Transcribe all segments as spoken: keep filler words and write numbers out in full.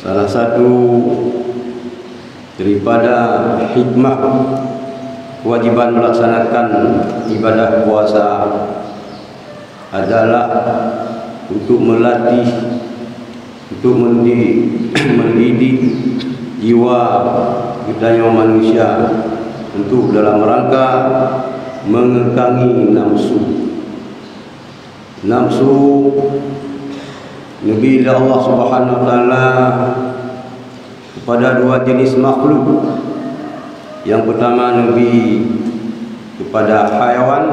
Salah satu daripada hikmah kewajiban melaksanakan ibadah puasa adalah untuk melatih, untuk mendi-, mendidik jiwa geutanyoe manusia untuk dalam rangka mengekangi nafsu. Nafsu neubi lé Allah Subhanahu wa Taala kepada dua jenis makhluk. Yang pertama neubi kepada hayawan,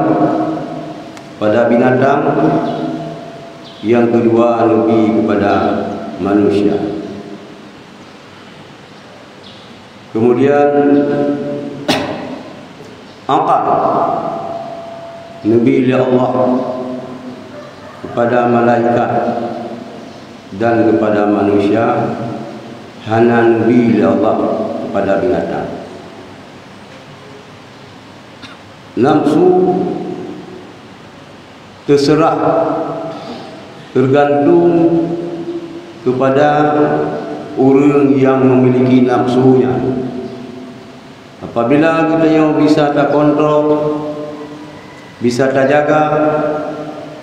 kepada binatang. Yang kedua neubi kepada manusia. Kemudian akal neubi lé Allah kepada malaikat dan kepada manusia, hana neubi lé Allah kepada binatang. Nafsu terserah, tergantung kepada ureuëng yang memiliki nafsunya. Apabila geutanyoe bisa takontrol, bisa tajaga,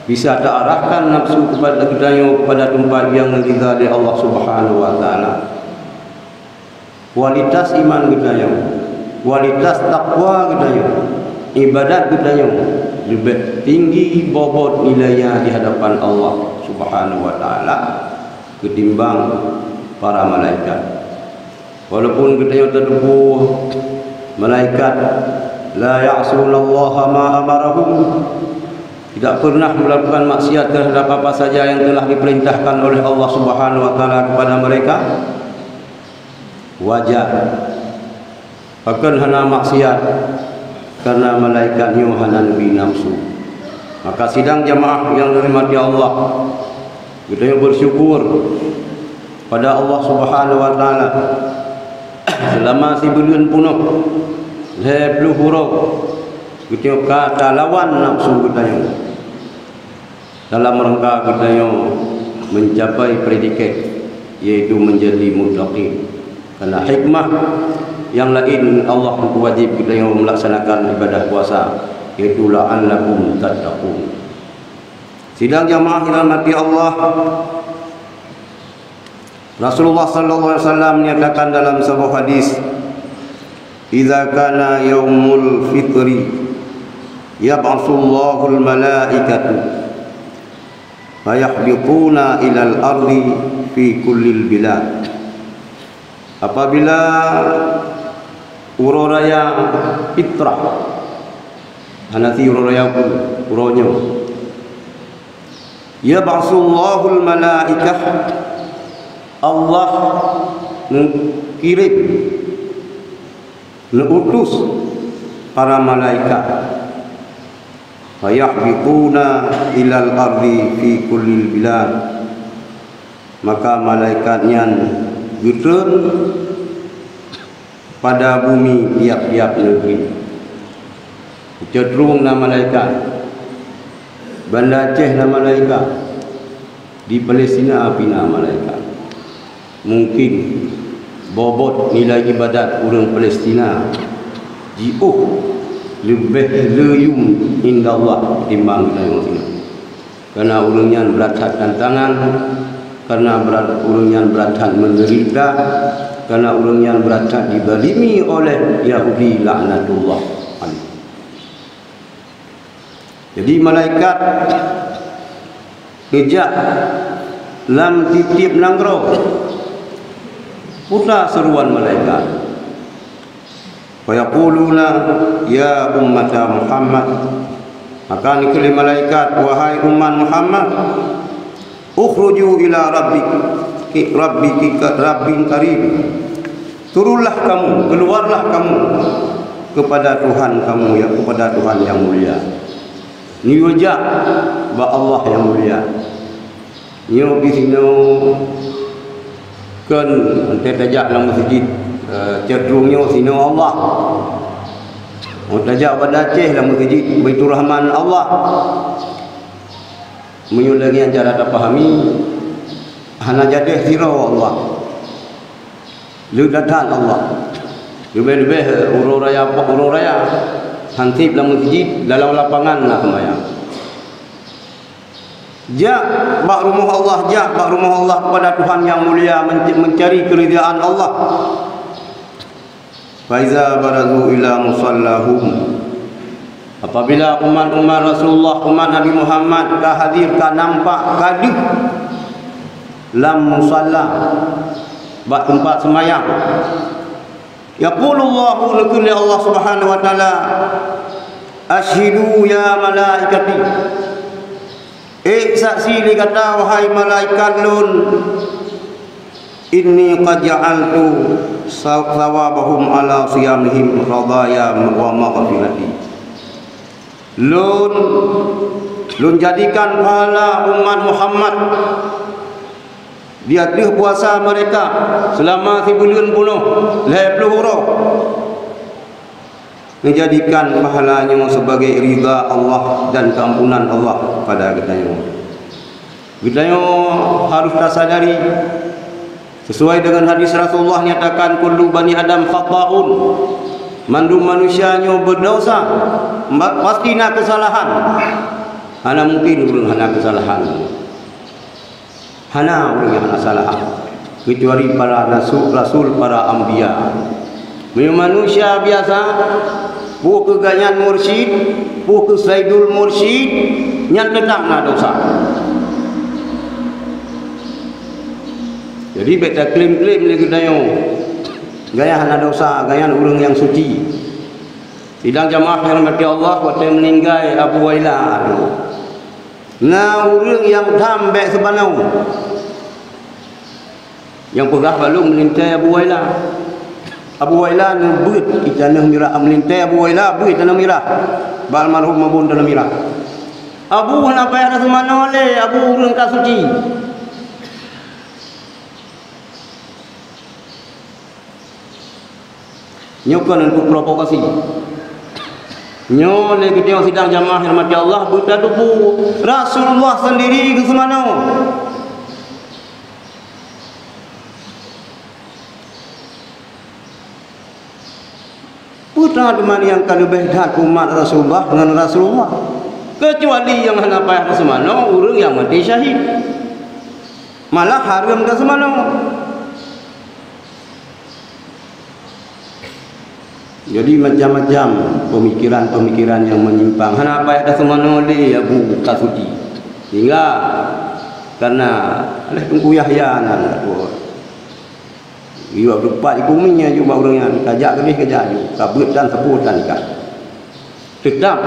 bisa taarahkan nafsu kepada geutanyoe kepada teumpat yang ridha di Allah Subhanahu wa Taala, kualitas iman geutanyoe, kualitas takwa geutanyoe, ibadat geutanyoe leubeh tinggi bobot nilainya di hadapan Allah Subhanahu wa Taala ketimbang para malaikat. Walaupun geutanyoe tateupeue malaikat, "La ya'sunallaha ma amarahum," tidak pernah melakukan maksiat terhadap apa saja yang telah diperintahkan oleh Allah Subhanahu wa Taala kepada mereka, wajar. Pakon hana maksiat? Karena malaikat nyoe hana neubi nafsu. Maka sidang jamaah yang dirahmati Allah, geutanyoe bersyukur pada Allah Subhanahu wa Taala, selama sibuleuen punoh, lhée ploh uroe, geutanyoe ka talawan nafsu geutanyoe dalam rangka geutanyoe mencapai predikat, yaitu menjadi muttaqin. Karena hikmah yang lain Allah meuwajib geutanyoe melaksanakan ibadah puasa, yaitu la'allakum tattaqun. Sidang jamaah yang dirahmati Allah, Rasulullah sallallahu alaihi wasallam menyatakan dalam sebuah hadis, "Idza kana yaumul fitri, yab'atsullahul malaikatu, fayahbituna ilal ardi fi kullil bilad." Apabila uroe raya fitrah, hana si uroe raya uroe nyoe, yab'atsullahul malaikah, Allah neukirém, neuutus para malaikat, fayahbituna ilal ardi fi kullil bilad, maka malaikat nyan geutreun pada bumi tiap-tiap negeri. Di Ceutrung na malaikat, Banda Aceh na malaikat, di Palestina pih na malaikat. Mungkin bobot nilai ibadat ureuëng Palestina jiôh leubeh leuyum indallah timbang geutanyoe. Karena ureuëng nyan brat that tantangan, karena brat, ureuëng nyan brat that menderita, karena ureuëng nyan brat that dizalimi oleh Yahudi laknatullah alaih. Jadi malaikat geujak lam tieb-tieb nanggroe, peue seruan malaikat. Fayaquluna, "Ya ummata Muhammad." Maka neukheun lé malaikat, "Wahai umat Muhammad, ukhruju ila rabbik, ki-, rabbiki ka-, rabbin karim." Turunlah kamu, keluarlah kamu kepada Tuhan kamu, ya, kepada Tuhan yang mulia. Neuyue jak bak Allah yang mulia. Nyoe pih sinoe kon, watée tajak lam meuseujid, eh, Ceutrung nyoe sinoe Allah. Watée tajak Banda Aceh lam meuseujid Baiturrahman Allah. Meunyoe lagée nyan cara tapahami, hana jadeh sidroe Allah. Leubeh that Allah. Leubeh-leubeh uroe raya, uroe raya. Hansip lam meuseujid, dalam lapangan na seumayang. Jak bak rumoh Allah, jak bak rumoh Allah kepada Tuhan yang mulia, menc-, mencari keridaan Allah. Faiza barazu ila musallahum. Apabila umat-umat Rasulullah, umat Nabi Muhammad ka hadir, ka nampak, ka deuh lam musalla, bak teumpat seumayang, yaqulullahu, neukheun lé Allah Subhanahu wa Taala, "Asyhidu ya malaikati." Ék saksi lé gata, wahai malaikat lôn, "Inni qad ja'altu sa-, thawabahum ala siyamihim radhaya wa maghfirati." Lôn, lôn jadikan pahala umat Muhammad di ateueh puasa mereka selama sibuleuen peunoh, lhèe ploh uroe. Menjadikan pahala nyoe sebagai ridha Allah dan keampunan Allah pada geutanyoe. Geutanyoe harus tasadari, sesuai dengan hadis Rasulullah nyatakan, "Kullu bani Adam khata'un." Mandum manusia nyoe berdosa, ma-, pasti na kesalahan. Hana mungkin ureuëng hana kesalahan. Hana ureuëng nyang hana salah, keucuali para rasul, rasul, para anbiya. Meunyoe manusia biasa, peue keu gobnyan mursyid, peue keu saidul mursyid, nyan teutap na desya. Jadi, bék taklaim-klaim lé geutanyoe, gobnyan hana desya, gobnyan ureuëng nyang suci. Sidang jamaah nyang dirahmati Allah, watée meuninggai Abu Wailah, na ureuëng nyang tham bék seumanoe. Nyang peugah bak lôn meulintée Abu Wailah. Abu Wailah neubeuet i Tanoh Mirah, meulintée Abu Wailah beuet i Tanoh Mirah, bak almarhum Mabon Tanoh Mirah. Abu hana payah taseumanoe lé, Abu ureuëng ka suci. Nyoe kon untuk provokasi. Nyoe lé geutanyoe sidang jamaah nyang dirahmati Allah, beutatupeue Rasulullah sendiri geuseumanoe. Peue teuma nyang ka leubeh that umat Rasulullah ngon Rasulullah? Keucuali nyang hana payah taseumanoe ureuëng nyang maté syahid. Malah hareuem taseumanoe. Jadi, macam-macam pemikiran-pemikiran yang menyimpang. Hana payah taseumanoe lé Abu ka suci. Sehingga karena lé Teungku Yahya nan ka tuwoe. Yue teumpat ikumi aju bak ureuëng nyan, ka jak keudeh, ka jak aju, ka beuet tan sapeue tan ikat. Teutap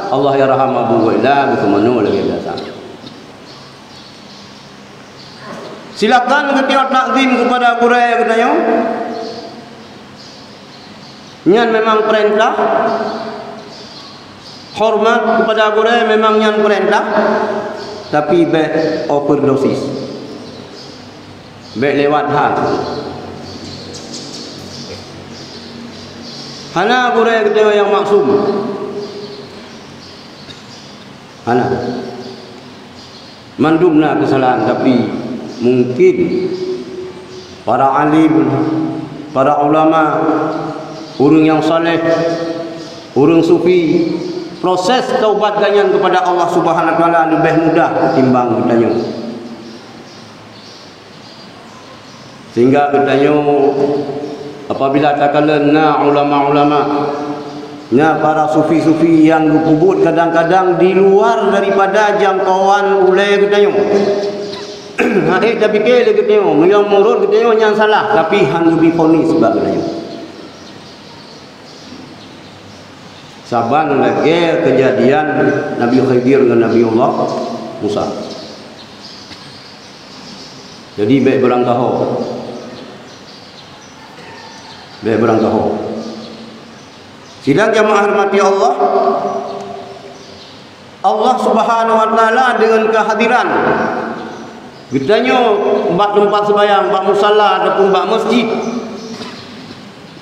Allah yarham Abu Wailah geuseumanoe lagée biasa. Silakan geutanyoe takzim kepada gurée geutanyoe. Nyan memang peurintah. Hormat kepada gurée memang nyan peurintah. Tapi bék overdosis. Bék lewat had. Hana gurée geutanyoe nyang maksum. Hana. Mandum na keusalahan, tapi mungkin para alim, para ulama, ureuëng nyang saleh, ureuëng sufi, proses taubat gobnyan kepada Allah Subhanahu wa Taala leubeh mudah ketimbang geutanyoe. Sehingga geutanyoe apabila takalon na ulama-ulama, na para sufi-sufi nyang geupeubuet kadang-kadang di luar daripada jangkauan ulée geutanyoe, hana tapike lé geutanyoe, meunyoe meunurot geutanyoe nyan salah, tapi hana geubi vonis bak geutanyoe. Saban lagée keujadian Nabi Khidir ngon Nabiullah Musa. Jadi, bék beurangkaho. Bék beurangkaho. Sidang jamaah rahmati Allah, Allah Subhanahu wa Taala deungon kehadiran geutanyoe bak teumpat seumayang, bak musala ataupun bak meuseujid,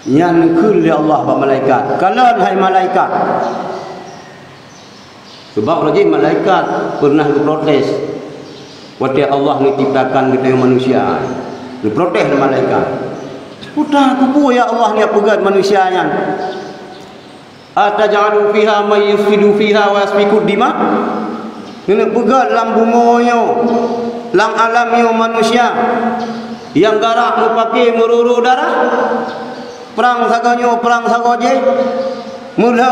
nyan neukheun lé Allah bak malaikat, "Kalon, hai malaikat." Sabab lagée malaikat pernah geuprotes watée Allah neuciptakan geutanyoe manusia. Geuprotes lé malaikat. Peue teuh, keupeue ya Allah neuk peugét manusia nyan? Ataj'alu fiha man yufsidu fiha wa yasfikud dima? Neuk peugét lam bumoe nyoe, lam alam nyoe manusia nyang galak meupaké meuroro darah? Prang sagoe nyoe, prang sagoe jéh. Meulhô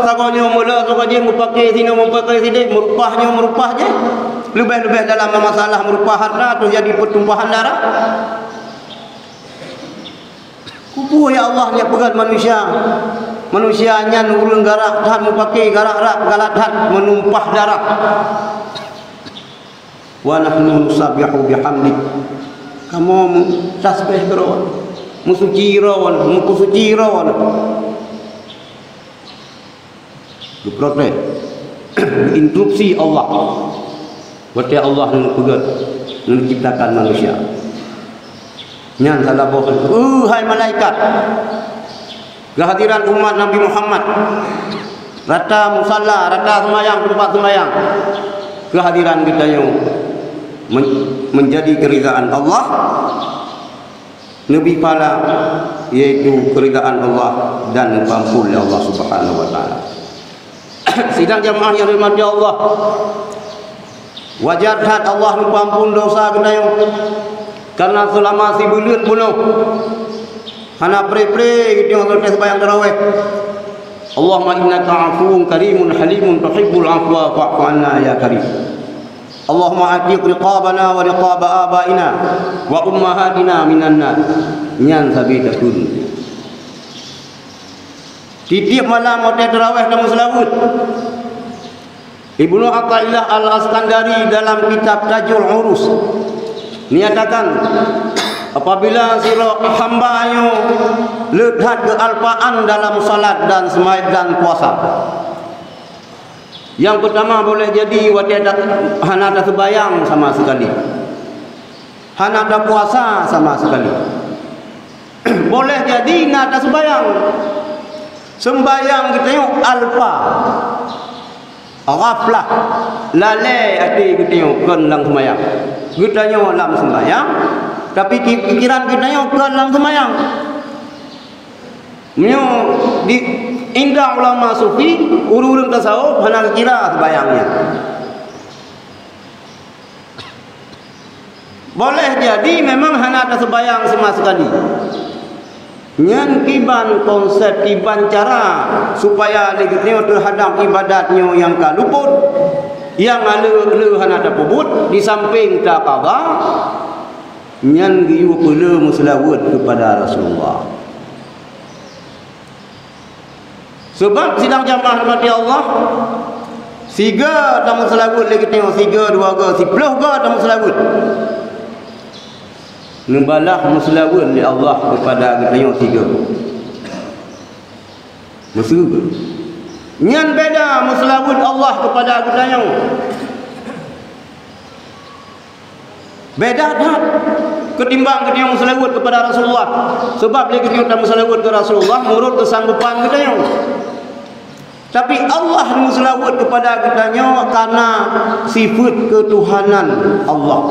sagoe nyoe, meulhô sagoe jéh, meupaké sinoe, meupaké sidéh, meurupah nyoe, meurupah jéh. Leubeh-leubeh dalam masalah meurupah hareuta, teujadi peutumpahan darah. Keupeue ya Allah neuk peugét manusia? Manusia nyan ureuëng galak that meupaké, galak that, galak that meunumpah darah. Wa nahnu nusabbihu bihamdik. Kamoe meutasbih Droe, meusuci Droe, meupeusuci Droe. Geuprotes. Geuinterupsi Allah. Watée Allah neupeugét, neuciptakan manusia. Nyan salah boh, "Uh, hai malaikat, keuhadiran umat Nabi Muhammad, rata musala, rata seumayang, teumpat seumayang, keuhadiran geutanyoe men-, meunjadi keuridaan Allah, neubi pahala, yaitu keuridaan Allah dan neupeuampôn lé Allah Subhanahu wa Taala." Sidang jamaah nyang dirahmati Allah, wajar that Allah neupeuampôn desya geutanyoe, kareuna seulama sibuleuen peunoh hana pre-pre geutanyoe sampoe seumayang tarawih. Allahumma innaka afuwun karimun halimun tuhibbul afwa fa'fu anna ya karim. Allahumma atiq riqabana wa riqaba abaina wa ummahatina minan nar. Nyan sabe takheun. Tieb-tieb malam watée tarawih tameuseulaweuet. Ibnu Athaillah Al-Iskandari dalam kitab Tajul Urus menyatakan, apabila sidroe hamba nyoe le that keualpaan dalam salat dan seumayang dan puasa, nyang peutama boleh jadi watée ta-, hana taseumayang sama sekali, hana tapuasa sama sekali. Boleh jadi na taseumayang, seumayang geutanyoe alpa, ghaflah, lalée até geutanyoe kon lam seumayang. Geutanyoe lam seumayang, tapi pi-, pikeran geutanyoe kon lam seumayang. Meunyoe di inda ulama sufi, ureuëng-ureuëng tasawuf hana geukira seumayang nyan. Boleh jadi memang hana taseumayang sama sekali. Nyan kiban konsep, kiban cara supaya lé geutanyoe teuhadab ibadat nyoe nyang ka luput, nyang le-le hana tapeubuet, di samping taqadha, nyan geuyue peule meuseulaweuet keupada Rasulullah. Sabab sidang jamaah rahmati Allah, siga tameuseulaweuet lé geutanyoe, siga dua ga, siploh ga tameuseulaweuet, neubalah meuseulaweuet lé Allah keupada geutanyoe siga. Meusiga. Nyan beda meuseulaweuet Allah keupada geutanyoe. Beda that keutimbang geutanyoe meuseulaweuet keupada Rasulullah. Sabab lé geutanyoe tameuseulaweuet keu Rasulullah meunurot keusanggopan geutanyoe. Tapi Allah meuseulaweuet keupada geutanyoe kareuna sifeuet keutuhanan Allah.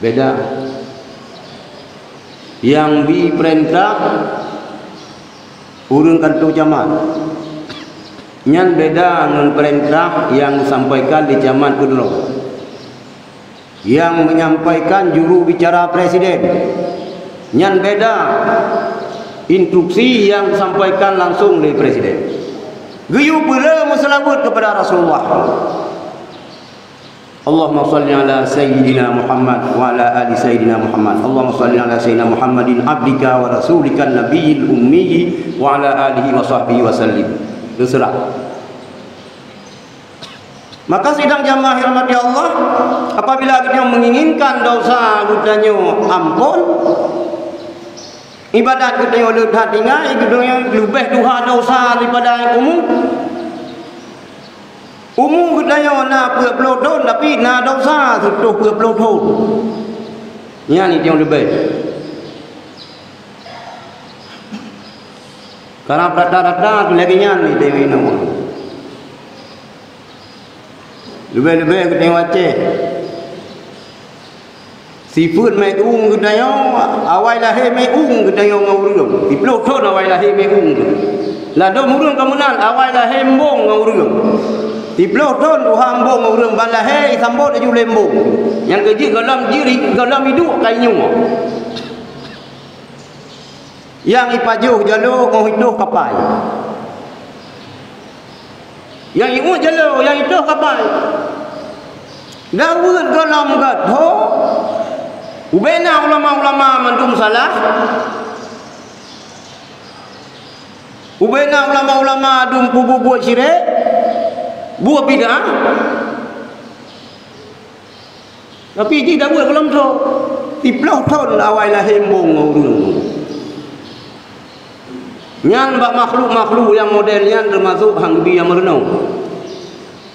Beda. Nyang bi peurintah ureuëng kantô camat, nyan beda ngon peurintah nyang geusampaikan lé camat keudroe. Nyang menyampaikan juru bicara presiden, nyan beda instruksi nyang geusampaikan langsong lé presiden. Geuyue peule meuseulaweuet keupada Rasulullah. Allahumma shalli ala Sayyidina Muhammad wa ala ali Sayyidina Muhammad. Allahumma shalli ala Sayyidina Muhammadin abdika wa rasulika nabiyil ummi wa ala alihi wa sahbihi wa sallim. Terserah. Maka sidang jamaah rahmati Allah, apabila geutanyoe menginginkan dosa geutanyoe ampon, ibadat geutanyoe le that tinggai, geutanyoe leubeh tuha dosa daripada nyang umu. Umu geutanyoe na peuet ploh thon, tapi na dosa sireutoh peuet ploh thon. Nyan nyang leubeh. Karab rata-rata lagée nyan nyang inoe. Leubeh-leubeh geutanyoe Aceh. Sifeuet meu'ueng geutanyoe, awai lahé meu'ueng geutanyoe ngon ureueng. Siploh thon awai lahé meu'ueng geuh. Ladôm ureueng ka meunan, awai lahé embong ngon ureueng. Siploh thon tuha embong ngon ureueng, ban lahé isambot laju lé embong. Nyang keujeuet gohlom jiri, gohlom iduek ka inyueng. Nyang ipajoh jaloe ngon itoh kapai. Nyang iuet jaloe, nyang itoh kapai. Daweuet gohlom geuh tho. Ubena ulama-ulama mandum salah. Ubena ulama-ulama dum peubuet-buet syirék, buet bid'ah. Tapi jih daweuet gohlom tho. Siploh thon awai lahé embong ngon ureueng. Nyan bak makhluk-makhluk nyang model nyan teumasok han geubi nyang meurunoe.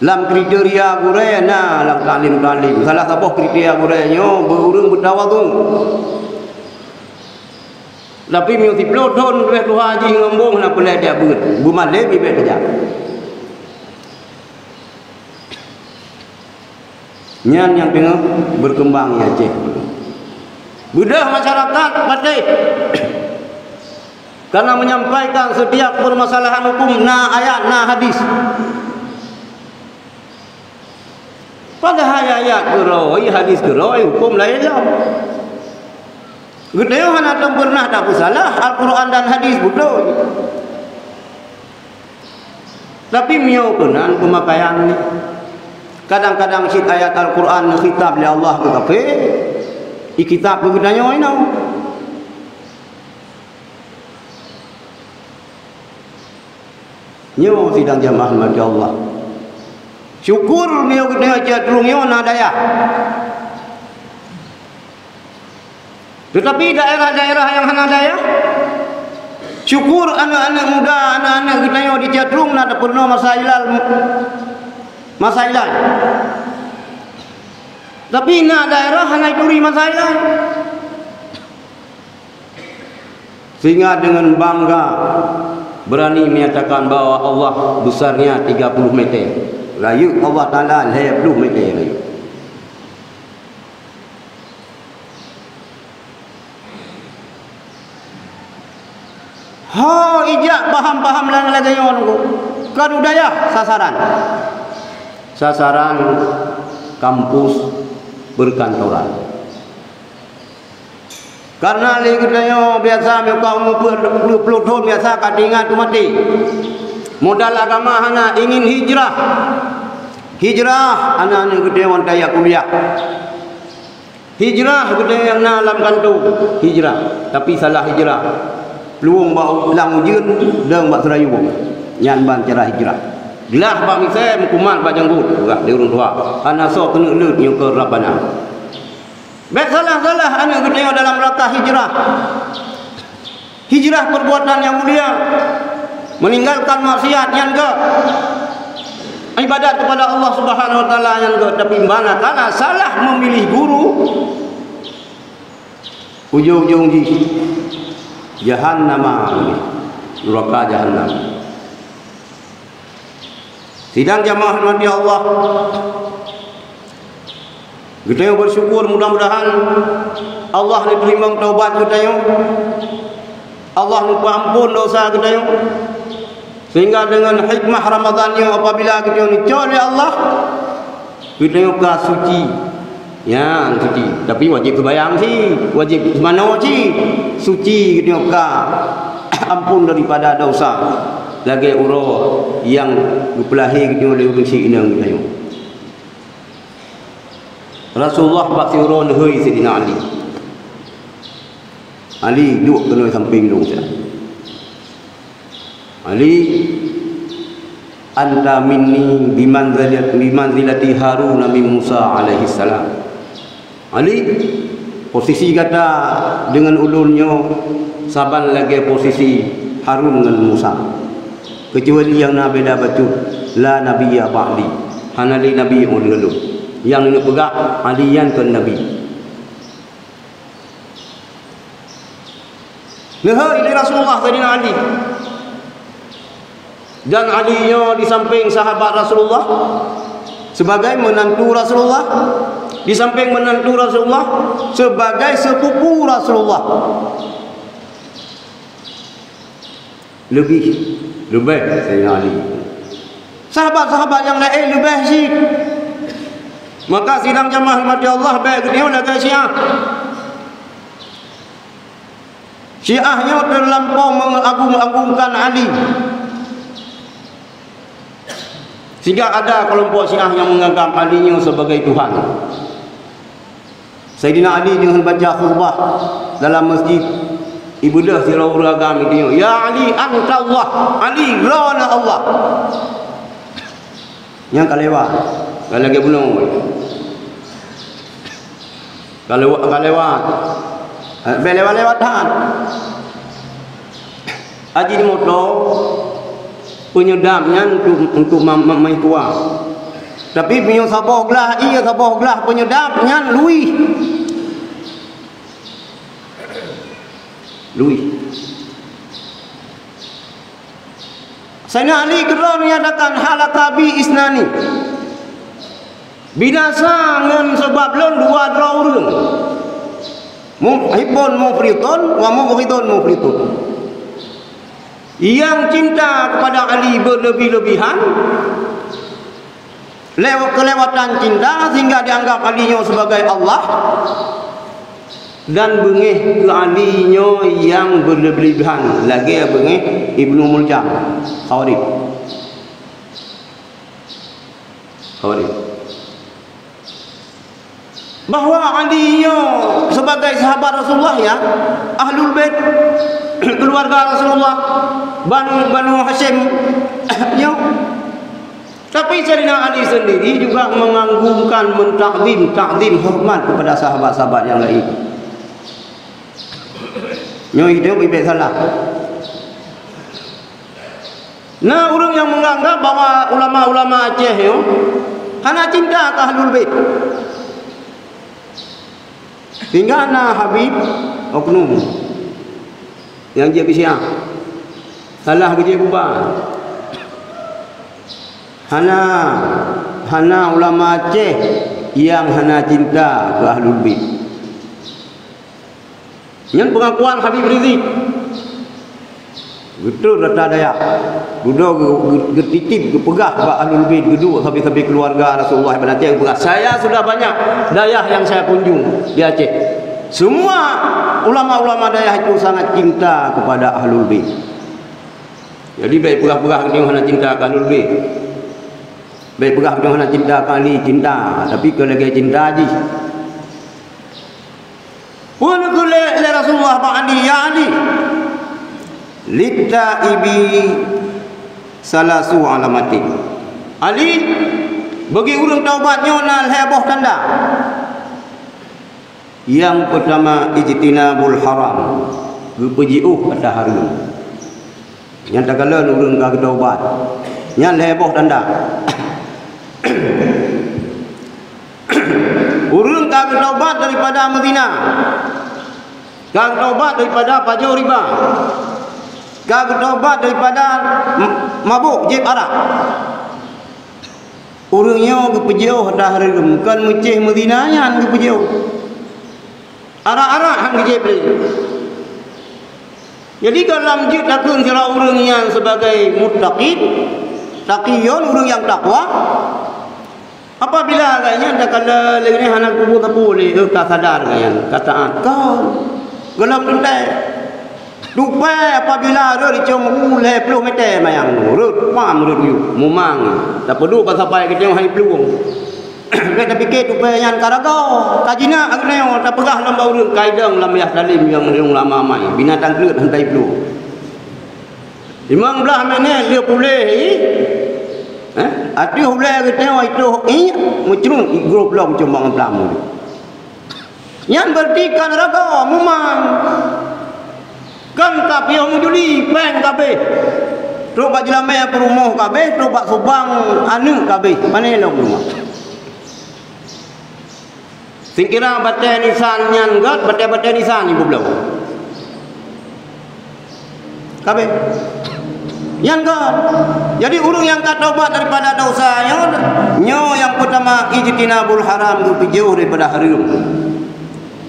Lam kriteria gurée na lam taklim-taklim. Salah saboh kriteria gurée nyoe beu-, ureueng beutawadhu. Tapi meunyoe siploh thon leubeh tuha jih ngon embong, hana peulée jak beuet, beumalém ibée teujak. Nyan nyang teungoh berkembang di Aceh. Beudôh masyarakat patéh karena menyampaikan setiap permasalahan hukum na ayat, na hadis. Padahai ayat keurôi, hadis keurôi, hukum laén lom. Geutanyoe hana tom peureunah tapeusalah, Al-Quran dan hadis beutôi. Tapi meunyoe keunan peumakaian nyoe, kadang-kadang cit ayat Al-Quran neukhitab lé Allah keu kafé, ikitab keu geutanyoe inoe. Nyoe sidang jamaah rahmati Allah. Syukur meunyoe geutanyoe Aceh Trueng nyoe na dayah. Teutapi daerah-daerah nyang hana dayah, syukur aneuëk-aneuëk muda, aneuëk-aneuëk geutanyoe di Aceh Trueng na tapeurunoe masa ilal, masa ilai. Tapi na daerah hana ituri masa ilai. Sehingga dengan bangga berani menyatakan bahwa Allah besarnya tiga puluh meter. Rayeuk Allah Taala lhée ploh meter rayeuk. Ho ijak paham-paham lagée nyoe nunggu. Ka dayah sasaran. Sasaran kampus perkantoran. Karena lé geutanyoe biasa meuka umu peuet ploh thon biasa ka teuingat keu maté. Modal agama hana, ingin hijrah. Hijrah, aneuëk-aneuëk geutanyoe wan tajak kuliah. Hijrah geutanyoe nyang na lam kantô, hijrah. Tapi salah hijrah. Plueng bak lam ujeuen, dong bak seurayu. Nyan ban cara hijrah. Glah bak misée, meukumat bak janggut, peugah lé ureuëng tuha. Hana soe keuneuk leuet nyoe keu Rabbana. Bék salah-salah aneuëk geutanyoe dalam rangka hijrah. Hijrah perbuatan yang mulia, meninggalkan maksiat nyan geuh, ibadat kepada Allah Subhanahu wa Taala nyan geuh, tapi manakala salah memilih guru, ujong-ujong jih jahannama, neraka jahannam. Sidang jamaah rahmati Allah, geutanyoe bersyukur, mudah-mudahan Allah neuteurimong taubat geutanyoe, Allah neupeuampon dosa geutanyoe, sehingga dengan hikmah Ramadan nyoe apabila geutanyoe neucok lé Allah, geutanyoe ka suci. Nyan suci, tapi wajéb seumayang cit, wajéb seumanoe cit. Suci geutanyoe ka ampon daripada dosa, lagée uroe nyang geupeulahé geutanyoe lé ureuëng syik inong geutanyoe. Rasulullah bak siuroe neuhôi Saidina Ali. Ali, duek keunoe sampéng lôn siat. Ali, anta minni bimanzilat-, bimanzilati Haruna min Musa alaihissalam. Ali, posisi gata deungon ulôn nyoe saban lagée posisi Harun ngon Musa. Keucuali nyang na beda bacut, la nabiyya ba'di, hana lé nabi ulôn lôn. Nyang neupeugah Ali nyan kon nabi. Neuhôi lé Rasulullah Saidina Ali. Dan Ali nyoe di sampéng sahabat Rasulullah, sebagai menantu Rasulullah. Di samping menantu Rasulullah, sebagai sepupu Rasulullah. Lebih, leubeh Saidina Ali. Sahabat-sahabat nyang laén leubeh cit. Maka sidang jamaah rahmati Allah, bék geutanyoe lagée Syiah. Syiah nyoe terlampau mengagung-agungkan Ali. Sehingga ada kelompok Syiah yang menganggap Ali nyoe sebagai Tuhan. Saidina Ali deungon baca khutbah dalam masjid, ibeudôh sidroe ureuëng agam itu, "Ya Ali, anta Allah, Ali, droeneuh Allah." Nyang ka lewat, ka lagée bunoe. Ka lewat, ka lewat. Eh, bék lewat-lewat that. Ajinomoto penyedap nyan untuk, untuk ma-, ma-, meutuah. Tapi meunyoe saboh glah ié, saboh glah penyedap nyan luih. Luih. Saidina Ali keudroe menyatakan, "Halaka bi isnani." Binasa ngon sabab lôn dua droe ureuëng. Muhibbun mufritun wa mubghidun mufritun. Yang cinta kepada Ali berlebih-lebihan, lew-, kelewatan cinta sehingga dianggap Ali nyoe sebagai Allah, dan beungéh keu Ali nyoe nyang berlebih-lebihan lagée beungéh Ibnu Muljam, Khawarij. Khawarij. Bahwa Ali nyoe sebagai sahabat Rasulullah, ya, Ahlul Bait, keluarga Rasulullah, Banu, Banu Hasyim, nyoe. Tapi Saidina Ali sendiri juga mengagungkan, mentakdim, takdim, hormat kepada sahabat-sahabat yang lain. Nyoe itu bibit salah. Na ureuëng nyang menganggap bahwa ulama-ulama Aceh nyoe hana cinta keu Ahlul Bait. Sehingga na Habib oknum nyang jeuet keu Syiah. Salah geujeuet buba. Hana, hana ulama Aceh nyang hana cinta keu Ahlul Bait. Nyan pengakuan Habib Rizik. Geutrön rata dayah. Dudoe geu-, geu-, geutitip, geupeugah bak Ahlul Bait, geuduek sabe-sabe keuluwarga Rasulullah, ibarat geupeugah, "Saya sudah banyak dayah yang saya kunjung di Aceh. Semua ulama-ulama dayah itu sangat cinta kepada Ahlul Bait." Jadi, bék peugah-peugah geutanyoe hana cinta keu Ahlul Bait. Bék peugah geutanyoe hana cinta keu Ali, cinta, tapi keu lagée cinta jih. Peue neukheun lé, lé Rasulullah bak Ali, "Ya Ali, littaibi salasu alamatin." Ali, bagi ureuëng taubat nyoe na lhée boh tanda. Nyang peutama, ijtinabul haram, geupeujiôh ata hareuem. Nyang takalon ureuëng ka geutaubat, nyan lhée boh tanda. Ureuëng ka geutaubat daripada meuzina, ka geutaubat daripada pajoh riba, ka geutaubat daripada m-, mabök, jieb arak. Ureuëng nyoe geupeujiôh ata hareuem, kon meucéh meuzina nyan geupeujiôh. Arak-arak han geujéb lé. Jadi, gohlom jeuet takheun sidroe ureuëng nyan sebagai muttaqin, taqiyun, ureuëng nyang takwa. Apabila gobnyan takalon lé nyan hana kubu sapeue lé, eh, ka sadar gobnyan, ka taát. Kon. Gohlom teuntée. Tupée apabila rhot icom u lhée ploh meter manyang, rhot pam rhot u, mumang. Tapeuduek bak sapai geutanyoe hai plueng. Bék tapike tupée nyan ka ragoe, ka jinak geutanyoe, tapeugah lom bak ureuëng, ka idong lam yah salem nyang ulama amai, binatang treuk han taiplueng. Limong blaih minét lheueh puléh, eh? Ateueh ulée geutanyoe itoh iék, meucrut igrôp lom cumbang blam. Nyan berarti kan ragoe, mumang. Kan ka piôh meujuli, péng kabéh. Trok bak jeulamée peurumoh kabéh, trok bak subang aneuëk kabéh. Pané lom rumoh. Singkira batée nisan nyan gét, batée-batée nisan ibu bloe. Kabéh. Nyang ka, jadi ureuëng nyang ka taubat daripada dosa nyoe, nyoe nyang peutama, ijtinabul haram, geupeujoh daripada hareuem.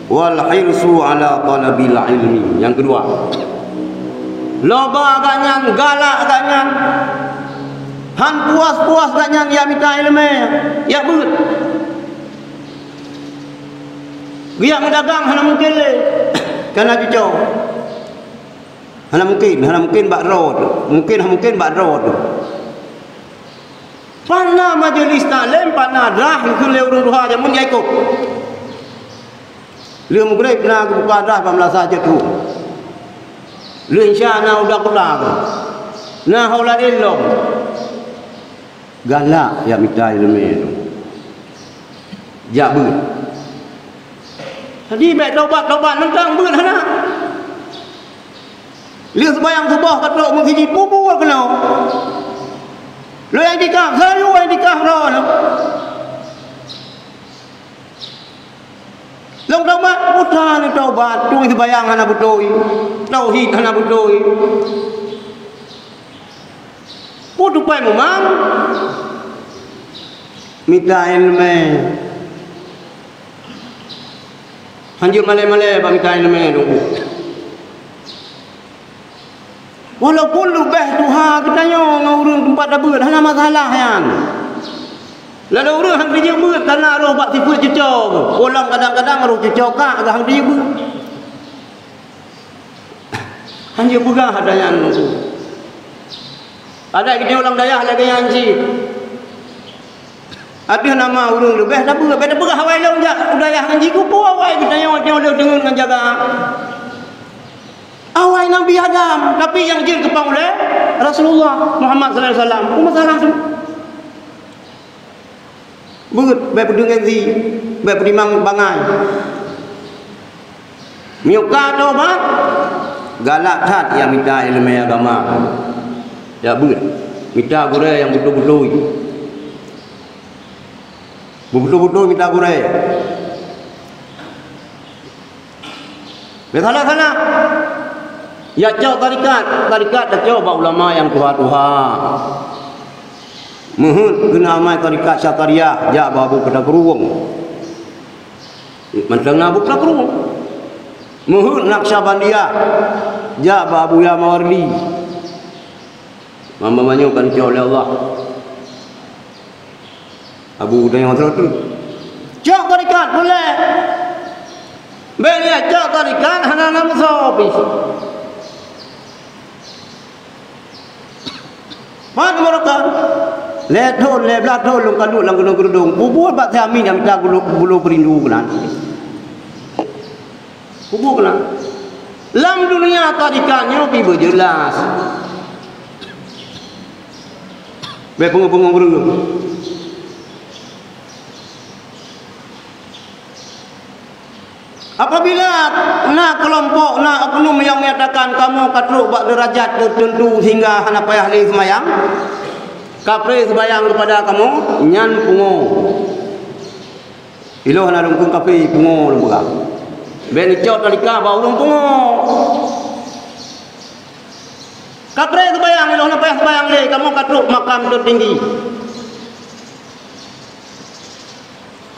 Wal hirsu ala talabil ilmi. Nyang keudua, loba gobnyan, galak gobnyan, han puas-puas gobnyan jak mita iéleumé, jak beuet. Geujak meudagang hana mungken lé, kana cuco. Hana mungken, hana mungken bak droe teuh. Mungken, hana mungken bak droe teuh. Pat na majeulis taklim, pat na drah, geukheun lé ureuëng tuha jameun jak ikot. Lheueh mugreb na geubuka drah bak meulasah jeuet rhueng. Lheueh isya na u dakwah, na haulain lom. Galak jak mita iéleumé teuh. Jak beuet. Jadi bék taubat-taubat nangkang beuet hana. Lheueh seumayang suboh ka trok meuseujid, pubur keunoe. Lôn iktikaf, sayu iktikaf droeneuh. Lôn taubat, putra lôn taubat, tueng seumayang hana beutôi, tauhid hana beutôi. Peue tupai mumang? Mita iéleumé. Hanjeuet malée-malée bak mita iéleumé, Teungku. Walaupun leubeh tuha geutanyoe ngon ureuëng teumpat tabeuet, hana masalah nyan. Lalu ureuëng han geujeuet beuet, kana roh bak sifeuet cuco geuh. Ulang kadang-kadang roh cuco kak geuh han geujeuet beuet. Hanjeuet peugah ata nyan. Adat geutanyoe lam dayah lagée nyan cit. Ateueh nama ureuëng leubeh tabeuet, bék tapeugah awai lôn jak u dayah ngon jih, keupeue awai geutanyoe, tanyoe lheueh deungon ngon jaga. Awai Nabi Adam, tapi nyang jeuet geupang ulée Rasulullah Muhammad sallallahu alaihi wasallam. Peue masalah tu? Beuet, bék peudeungon si, bék peutimang bangai. Meunyoe ka taubat, galak that jak mita iéleumé agama. Jak beuet, mita gurée nyang beutôi-beutôi. Beubeutôi-beutôi mita gurée. Bék salah-salah. Jak cok tarekat, tarekat tacok bak ulama nyang tuha-tuha. Meuheuet keuneuk amai tarekat Syatariah, jak bak Abu Peutah Krueng. Mantong na Abu Peutah Krueng. Meuheuet Naqsyabandiyah, jak bak Abuya Mawardi. Mamba manyoe ka neucok lé Allah. Abu Dayang Trotu. Cok tarekat puléh. Bék lé cok tarekat hana na musoh pih. Mat meureuka. Lhée thon, lhée blaih thon lôn ka duek lam gunong Geurdong. Bubuet bak si Amin nyang mita bulo, bulo peurindu keunan. Kubu keunan. Lam dunia tarekat nyoe pih beujeulaih. Bék peungeut-peungeut ureuëng. Apabila na keulompok, na oknum nyang menyatakan kamoe ka trok bak deurajat teuteuntu sehingga hana payah lé seumayang, kapré seumayang keupada kamoe, nyan pungo. Ilôn hana lôn kheun kafé, pungo lôn peugah. Bék neucok tarekat bak ureuëng pungo. Kapré seumayang, ilôn hana payah seumayang lé, kamoe ka trok makam teutinggi.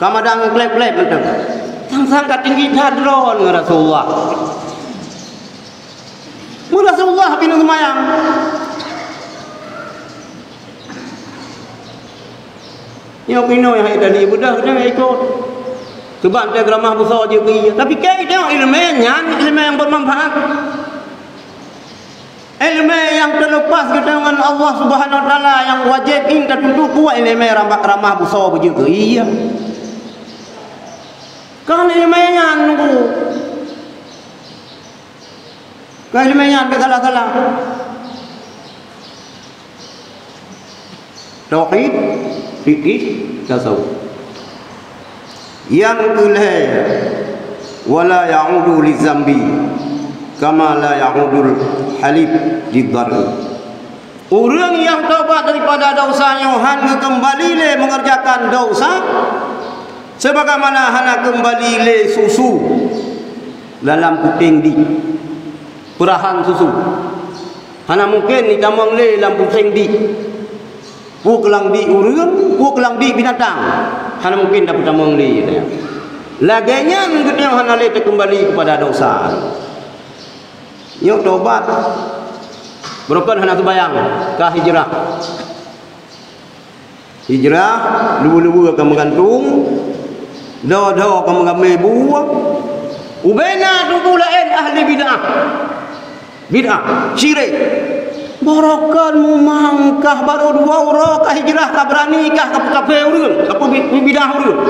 Ka madan kleb-kleb mantong. Sang-sang ka tinggi that droe ngon Rasulullah. Mun Rasulullah pih neuseumayang. Nyoe pih inoe hai tadi beudah keuneuk ikot. Sebab teuh geuramah busoe jeuet keu ie. Tapi keu tengok iéleumé nyan, iéleumé nyang bermanfaat. Iéleumé nyang teulepas geutanyoe ngon Allah Subhanahu Wa Taala nyang wajéb in tatuntut buet iéleumé ramah, ramah busoe beujeuet keu ie. Kon iéleumé nyan nunggu. Kon iéleumé nyan bék salah-salah. Tauhid, fikih, tasawuf. Nyang keulhée, wala ya'udu li zambi kama la ya'udul halib li dhar'i. Ureuëng nyang taubat daripada dosa nyoe han geukeumbali lé mengerjakan dosa, sebagaimana hana keumbali lé susu dalam kuténg di peurahan susu. Hana mungken jitamong lé lam puseng dik. Peue keulang dik ureuëng, peue keulang dik binatang. Hana mungken tapeutamong lé, ya. Lagée nyan geutanyoe hana lé takeumbali keupada desya. Nyoe tobat. Beurokon hana seumayang, ka hijrah. Hijrah, luweue-luweue ka meugantung, dho-dho ka meugamé bu. Ubena tuboh laén ahli bid'ah. Bid'ah, syirik. Beurokon mumang kah, barô dua uroe ka hijrah, ka beurani kah, ka peukafé ureuëng, ka peubi-, peubid'ah ureuëng.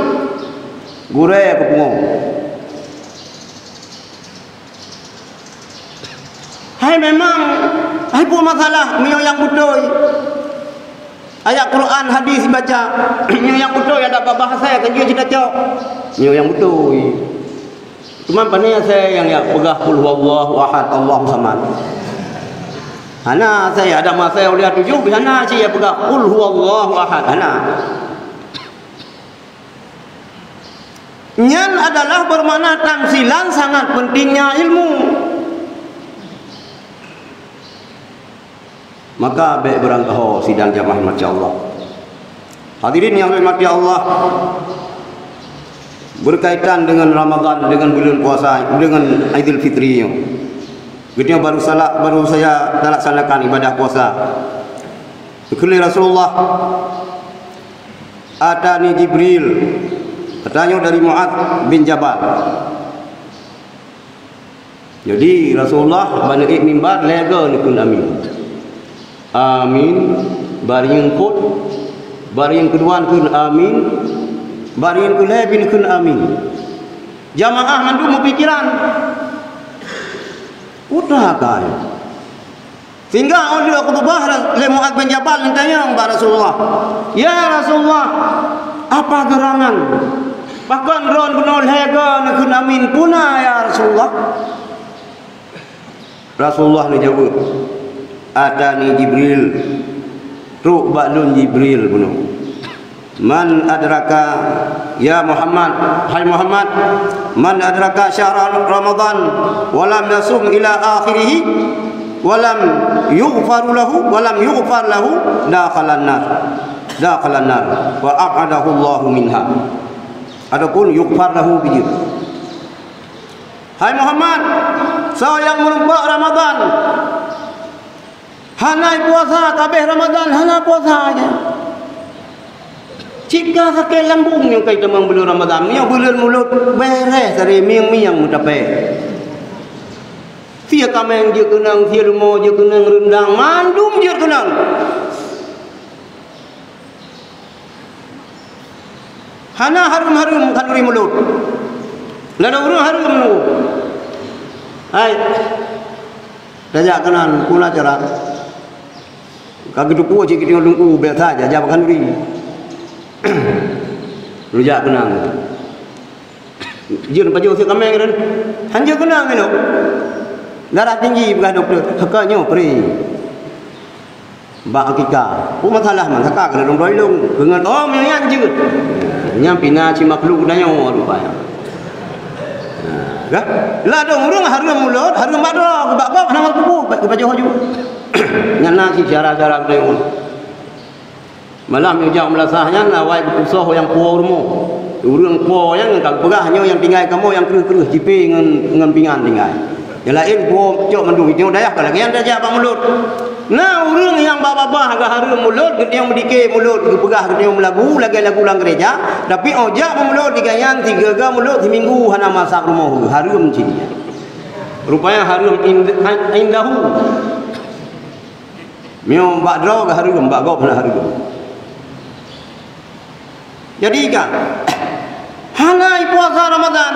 Gurée keu pungo. Hai memang, hai peue masalah meunyoe nyang beutôi. Ayat Quran, hadis baca, meunyoe nyang beutôi adak bak bahasa ka jeuet cit tacok. Meunyoe nyang beutôi. Cuma pane asai nyang ya peugah qul huwallahu ahad, Allahu samad. Hana asai, adak masa uleh tujoh, hana cit ya peugah qul huwallahu ahad, hana. Nyan adalah bermakna tamsilan sangat pentingnya ilmu. Maka bék beurangkaho sidang jamaah rahmati Allah. Hadirin yang dirahmati Allah, berkaitan dengan Ramadan, dengan bulan puasa, dengan Aidil Fitri nyoe. Geutanyoe baru salah, baru saja talaksanakan ibadah puasa. Geukheun lé Rasulullah, "Atani Jibril," katanya dari Mu'adz bin Jabal. Jadi, Rasulullah bak neuék mimbar lhée goe neukheun amin. Amin. Bari nyang eungkot, bari nyang keudua neukheun amin, bari nyang keulhée pih neukheun amin. Jamaah mandum meupikiran, "Peue ka nyoe?" Sehingga óh lheueh khutubah, lé Mu'adz bin Jabal geutanyong bak Rasulullah, "Ya Rasulullah, apa geurangan? Pakon droe bunoe lhée goe neukheun amin peue na, ya Rasulullah?" Rasulullah neujaweueb, "Atani Jibril, trok bak lôn Jibril bunoe." "Man adraka, ya Muhammad, hai Muhammad, man adraka syahra Ramadan wa lam yasum ila akhirih, wa lam yughfar lahu, wa lam yughfar lahu, dakhalan nar, dakhalan nar, wa ab'adahu Allahu minha." Ataupun yughfar lahu bijih. "Hai Muhammad, soe nyang meurumpok Ramadan, hana puasa, ka abéh Ramadan hana puasa aja. Cit ka sakét lambung nyang ka jitamong buleuen Ramadan, nyoe buleuen Mulod bereh sabe mieng-mieng meutapée. Sie kaméng jeuet keunong, sie leumo jeuet keunong, reundang, mandum jeuet keunong. Hana hareuem-hareuem khanduri Mulod. Ladôm ureuëng hareuem nunggu. Hai, tajak keunan, peue na cara?" Ka geuteupeue cit geutanyoe lungku biasa aja, jak bak khanduri. Rujak keunan. Jeuet pajoh sie kaméng nyan. Hanjeuet keunan nyoe. Darah tinggi, peugah dokto. Haka nyoe pri. Bak akikah. Peue masalah man, saka keuneuk lôn droe lôn. Keuneuk, oh, meunyan jeuet. Nyan pih na cit makhluk tanyoe rupanya. Nah, kan? Ladôm ureuëng hareuem Mulod, hareuem bak droe, bak gob hana meutuboh, bak geupajoh ju. Nyan na cit syara-syara geutanyoe. Malam nyang jak meulasah nyan awai geupusoh nyang puwoe rumoh. Ureuëng puwoe nyan ka geupeugah, "Nyoe nyang tinggai kamoe nyang kreueh-kreueh, cipé ngon, ngon pingan tinggai. Nyang laén puwoe cok mandum." Nyoe dayah ka lagée nyan tajak bak Mulod. Na ureuëng nyang bak babah ka hareuem Mulod, geutanyoe meudike Mulod, geupeugah geutanyoe meulagu lagée lagu lam geureja, tapi óh jak bak Mulod, di gobnyan sigeue-geue Mulod siminggu hana masak rumoh, hareuem cit nyan. Rupanya hareuem ind-, indahu. Meunyoe bak droe ka hareuem, bak gob hana hareuem. Jadi kan, hana puasa Ramadan,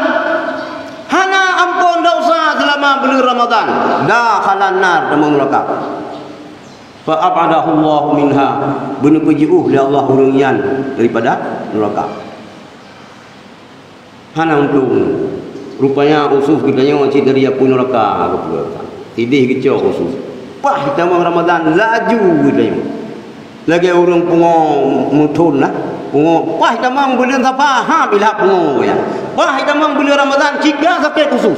hana ampôn desya seulama buleuen Ramadan, dakhalan nar, tamong neuraka. Fa ab'adahu Allahu minha, beuneupeujeuôh lé Allah ureuëng nyan daripada neuraka. Hana untông. Rupanya khusus geutanyoe cit dari apui neuraka geupeue. Sideh geucok khusus. Paih tamong Ramadan laju geutanyoe. Lagée ureuëng pungo meuthon lah. Pungo paih tamong buleuen Safar, ha, bila pungo ya. Paih tamong buleuen Ramadan cit ka sakét khusus.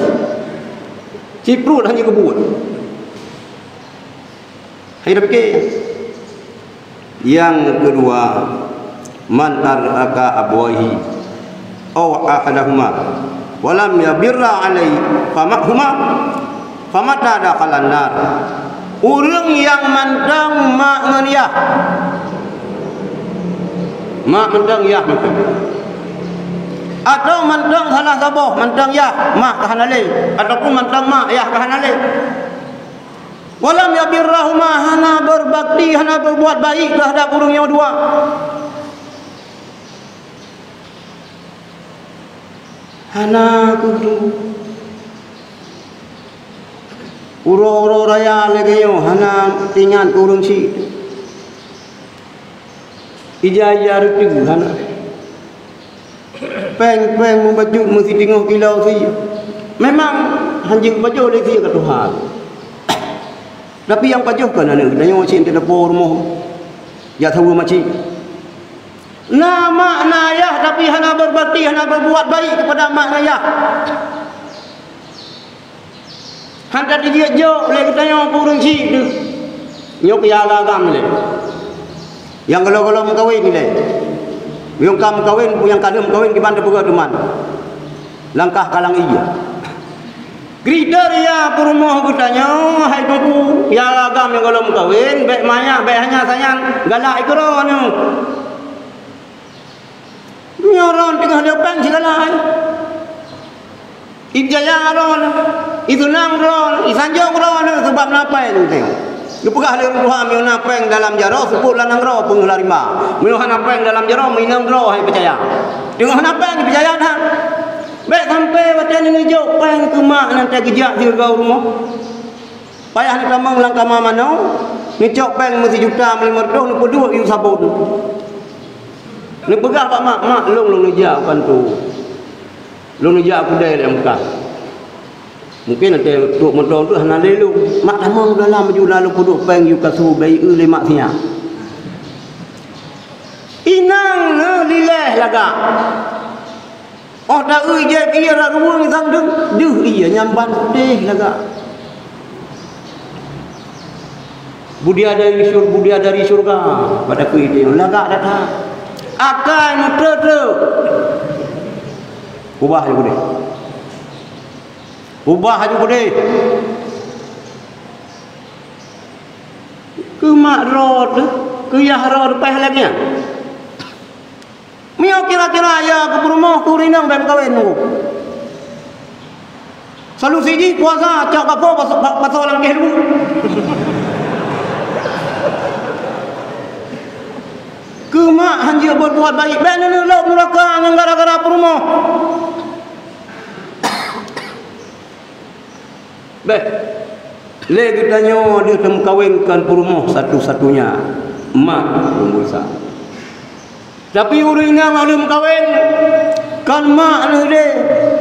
Cit pruet hana geubuet. Hai tapike. Nyang keudua, man arhaka abawaihi aw ahadahuma wa lam yabirra alaihi famahuma famata dakhalan nar. Ureuëng nyang mantong mak ngon yah. Mak mantong yah mantong. Atawa mantong salah saboh, mantong yah, mak ka hana lé, ataupun mantong mak, yah ka hana lé. Wa lam yabirrahuma, hana berbakti, hana berbuat baik terhadap ureuëng nyang dua. Hana kudu. Uroe-uroe raya lagée nyoe hana ingat ureuëng syiek. Ija-ija reuteuh hana. Péng-péng meubacut meusitingoh kilo sie. Memang hanjeuet pajoh lé sie ka tuha. Tapi nyang pajoh kon aneuk geutanyoe cit teudeungoe rumoh. Jak saweue macit. Na mak na ayah tapi hana berbakti, hana berbuat baik kepada mak na ayah. Hana tijak jok lé geutanyoe keu ureuëng syiek teuh. Nyoe keu nyang agam lé. Nyang gohlom-gohlom meukawen lé. Nyang ka meukawen, nyang ka lheueh meukawen kiban teupeugah teuma. Langkah kalang ija. Kriteria peurumoh geutanyoe hai teungku, nyang agam nyang gohlom meukawen, bék manyak, bék hanya sajan, galak ikeu droeneuh. Nyoe droeneuh teungoh lé péng sigalai. Ijaya droeneuh, iseunang droeneuh, isanjong droeneuh, sabab na péng teuh. Geupeugah lé ureuëng tuha, meunyoe na péng dalam jaroe, seupôt lam nanggroe peungeuh lam rimba. Meunyoe hana péng dalam jaroe, meuinong droe hai peucaya. Teungoh na péng peucaya that. Bék sampai watée neujok péng keu mak nan teugeujak sigoe rumoh. Payah neutamong lam kama manoe, neucok péng meusijuta meulimong reutôh, neupeuduek yue sabon. Neupeugah bak mak, "Mak, lôn, lôn neujak u kantô. Lôn neujak u keudè lam Mekah." Mungken watée trok moto tu hana lé lôn. "Mak, tamong dalam ju na lôn peuduek péng yue kasô, bèk eu lé mak siat." Inong neuh lileh lagak. Óh ta-eu jieb ié rot ruweueng sang deuh, deuh ié nyang ban putéh lagak. Budiadari syur-, budiadari syurga, pada kui dia lagak that-that. Akai meutreu-treu. Ubah laju keudeh. Ubah laju keudeh. Keu mak droe teuh, keu yah droe teuh paih lagée nyan. Meunyoe kira-kira ya keu peurumoh keu ureueng inong bèk meukawen nunggu. Solusi jih puasa cok gapo pasoe, pasoe lam kèh dulu. Keu mak hanjeuet berbuat baik, bèk neuneuk lôb nuraka ngon gara-gara peurumoh. Bèk. Lé geutanyoe deuh teumeukawen kon peurumoh satu-satunya, mak ureueng beusa. Tapi ureueng inong lheueh meukawen, kon mak neuh deh,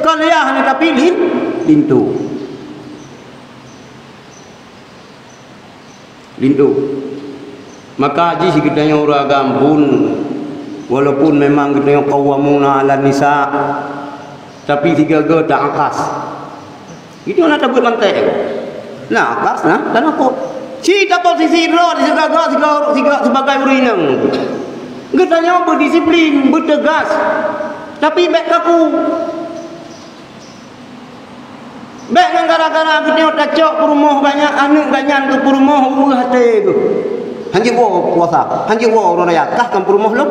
kon yah neuh, tapi lin-, linto. Linto. Maka jih geutanyoe ureueng agam pun, walaupun memang geutanyoe qawwamuna 'alan nisa, tapi sigoe-goe ta-akas. Itu na tabeuet mantek. Na akas, na tanakot. Ci taposisi droe sigoe-goe, sigoe, sigoe sebagai ureueng inong. Geutanyoe beudisiplin, beuteugas, tapi bèk kaku. Bèk ngon gara-gara geutanyoe tacok peurumoh gobnyan, aneuk gobnyan keu peurumoh ueh até geuh. Hanjeuet woe puasa, hanjeuet woe uroe raya, kah kon peurumoh lôn.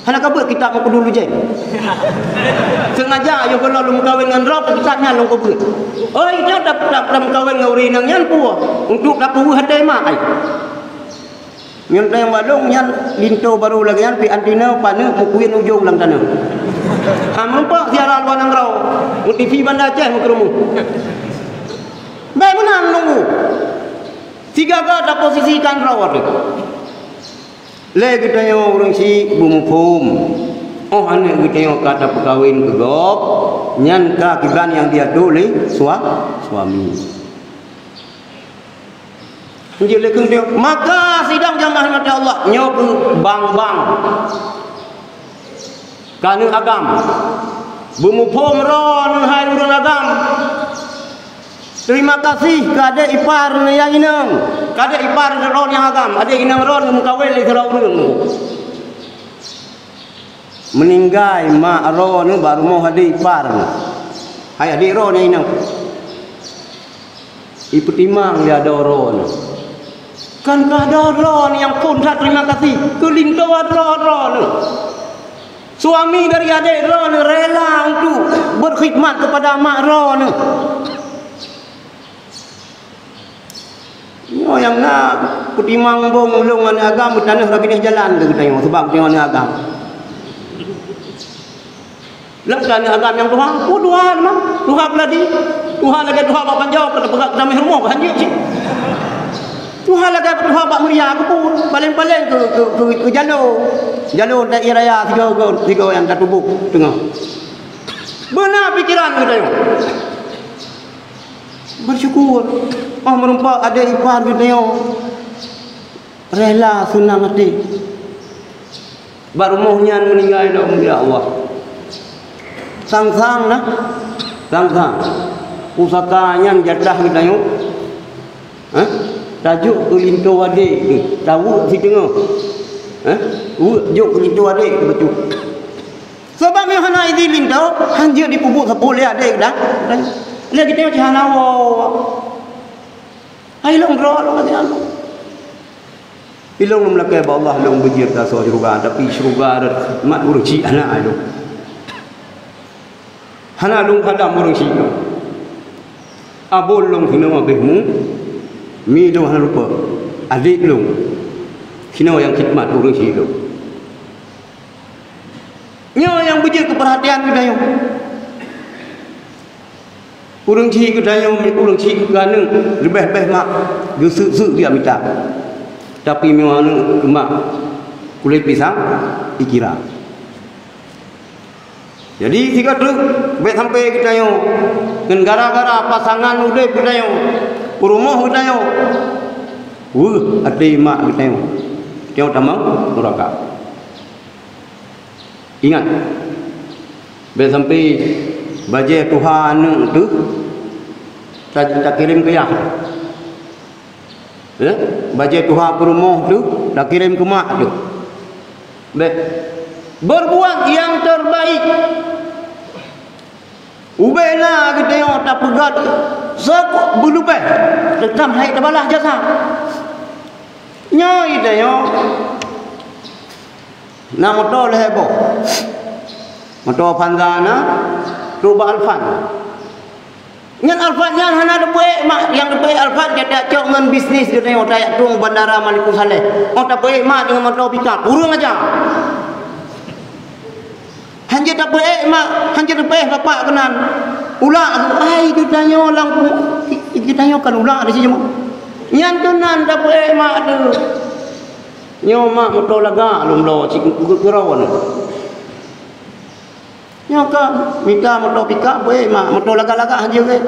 Hana kabeuet kitab Maqdul Lujain. Sengaja yoh gohlom lôn meukawen ngon droe, kitab nyan lôn kabeuet. Oi, nyoe dap-, dap-, dap meukawen ngon ureueng inong nyan peue? Untuk tapeuueh até mak ai. Nyoe teuh nyang balong nyan linto barô lagèe nyan, pih anti na paneuk meukuyen ujong lam tanoh. Ha, meurumpok siara luwa nanggroe, meuti-V Banda Aceh meukeureumu. Bèk meunan nunggu. Sigoe-goe taposisikan droe teuh. Lé geutanyoe ureueng syiek beumuphom, óh aneuk geutanyoe ka tapeukawen keu gob, nyan ka kiban nyang diatoe lé sua-, suami. Jeuet lé keu dia. Maka sidang jamaah rahmati Allah, nyoe keuh bang-bang. Ka aneuk agam. Beumuphom droeneuh hai ureueng agam. Terima kasih keu adék ipar nyang inong. Keu adék ipar droeneuh nyang agam, adék inong droeneuh meukawen lé sidroe ureuëng. Meuninggai mak droeneuh bak rumoh adék ipar. Hai adék droeneuh nyang inong. Ipeutimang lé adoe droeneuh. Kan keu adoe droeneuh nyang phon that terima kasih keu linto adoe droeneuh. Suami dari adék droeneuh rela untuk berkhidmat kepada mak droeneuh. Nyoe nyang na peutimang bong ulôn ngon agam meutaneuh rot binéh jalan keu geutanyoe, sabab geutanyoe ngon agam. Lam ka ngon agam nyang tuha, peue tuha teuma? Tuha peuladi. Tuha lagée tuha bak panjoe, keu teupeugah keu tameh rumoh, keu hanjeuet cit. Tuha lagée tuha bak meuria, keu peue? Paleng-paleng keu, keu, keu, keu jalo. Jalo daerah raya tiga, tiga nyang tatuboh teungoh. Beuna pikiran geutanyoe. Bersyukur, oh meureumpok adék ipar geutanyoe rela seunang até. Bak rumoh nyan meuninggai lom, ya Allah. Sang-sang nah, sang-sang. Pusaka nyan jatah geutanyoe. Hah? Tajok keu linto adék teuh, taweuek siteungoh. Hah? Weuek jok keu linto adék teuh bacut. Sabab nyang hana idin linto, hanjeuet jipeubuet sapeue lé adék dah. Lé geutanyoe cit hana woe. Hai lôn droe lôn kata lôn. Ilôn lôn lakée bak Allah lôn beujeuet keu asoe syeuruga, tapi syeuruga rot mat ureuëng chik hana ilôn. Hana lôn hadam ureuëng chik. Abon lôn hinoe habéh mu, mi lôn hana lupa. Adék lôn hinoe nyang khidmat ureuëng chik lôn. Nyoe nyang beujeuet keu peurhatian geutanyoe. Ureuëng chik geutanyoe, ureuëng chik keu aneuëk leubeh-leubeh mak geuseuk-seuk biak mita. Tapi meunyoe aneuëk keu mak kulét pisang, ikira. Jadi sigoe treuk bék sampai geutanyoe ngon gara-gara pasangan udeb geutanyoe, peurumoh geutanyoe, weueh até mak geutanyoe, geutanyoe tamong nuraka. Ingat, bék sampai bajée tuha aneuëk teuh ta-, takirém keu yah. Ya, bajée tuha peurumoh teuh takirém keu mak teuh. Bék. Berbuat yang terbaik. Ubena geutanyoe tapeugét seuko beuleubeh, teutab hai tabalah jasa. Nyoe geutanyoe na moto lhée boh. Moto Avanza na, trok bak Alphard. Nyan Alphard nyan hana teupeuék mak, nyang teupeuék Alphard gata cok ngon bisnis geutanyoe tajak tueng bandara Malikussaleh. Oh teupeuék mak deungon moto pickup, kureueng aja. Hanjeuet tapeuék mak, hanjeuet tapeuék bapak keunan. Ulak, ai geutanyoe lam, geutanyoe kan ulak di sijeuem. Nyan keunan tapeuék mak teuh. Nyoe mak moto lagak lom bloe cit keudroe nyoe. Nyoe ka mita moto pickup, weh mak, moto lagak-lagak hanjeuet, weh.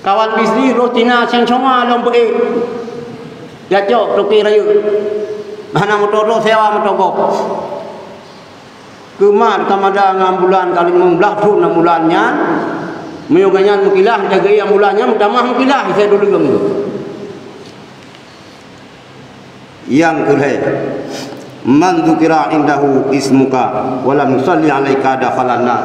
Kawan bisnis roh Cina Sheng Chong lom peuék. Jacok toke rayeuk. Hana moto droe sewa moto gob. Keumat ka mada ngon bulan ka limong blaih thon lam bulan nyan. Meunyoe gobnyan meukilah, jagai nyang bulan nyan meutamah meukilah, isai duleueng tu. Nyang keulhée, "Man dzukira indahu ismuka wa lam yusalli alaika dakhalan nar,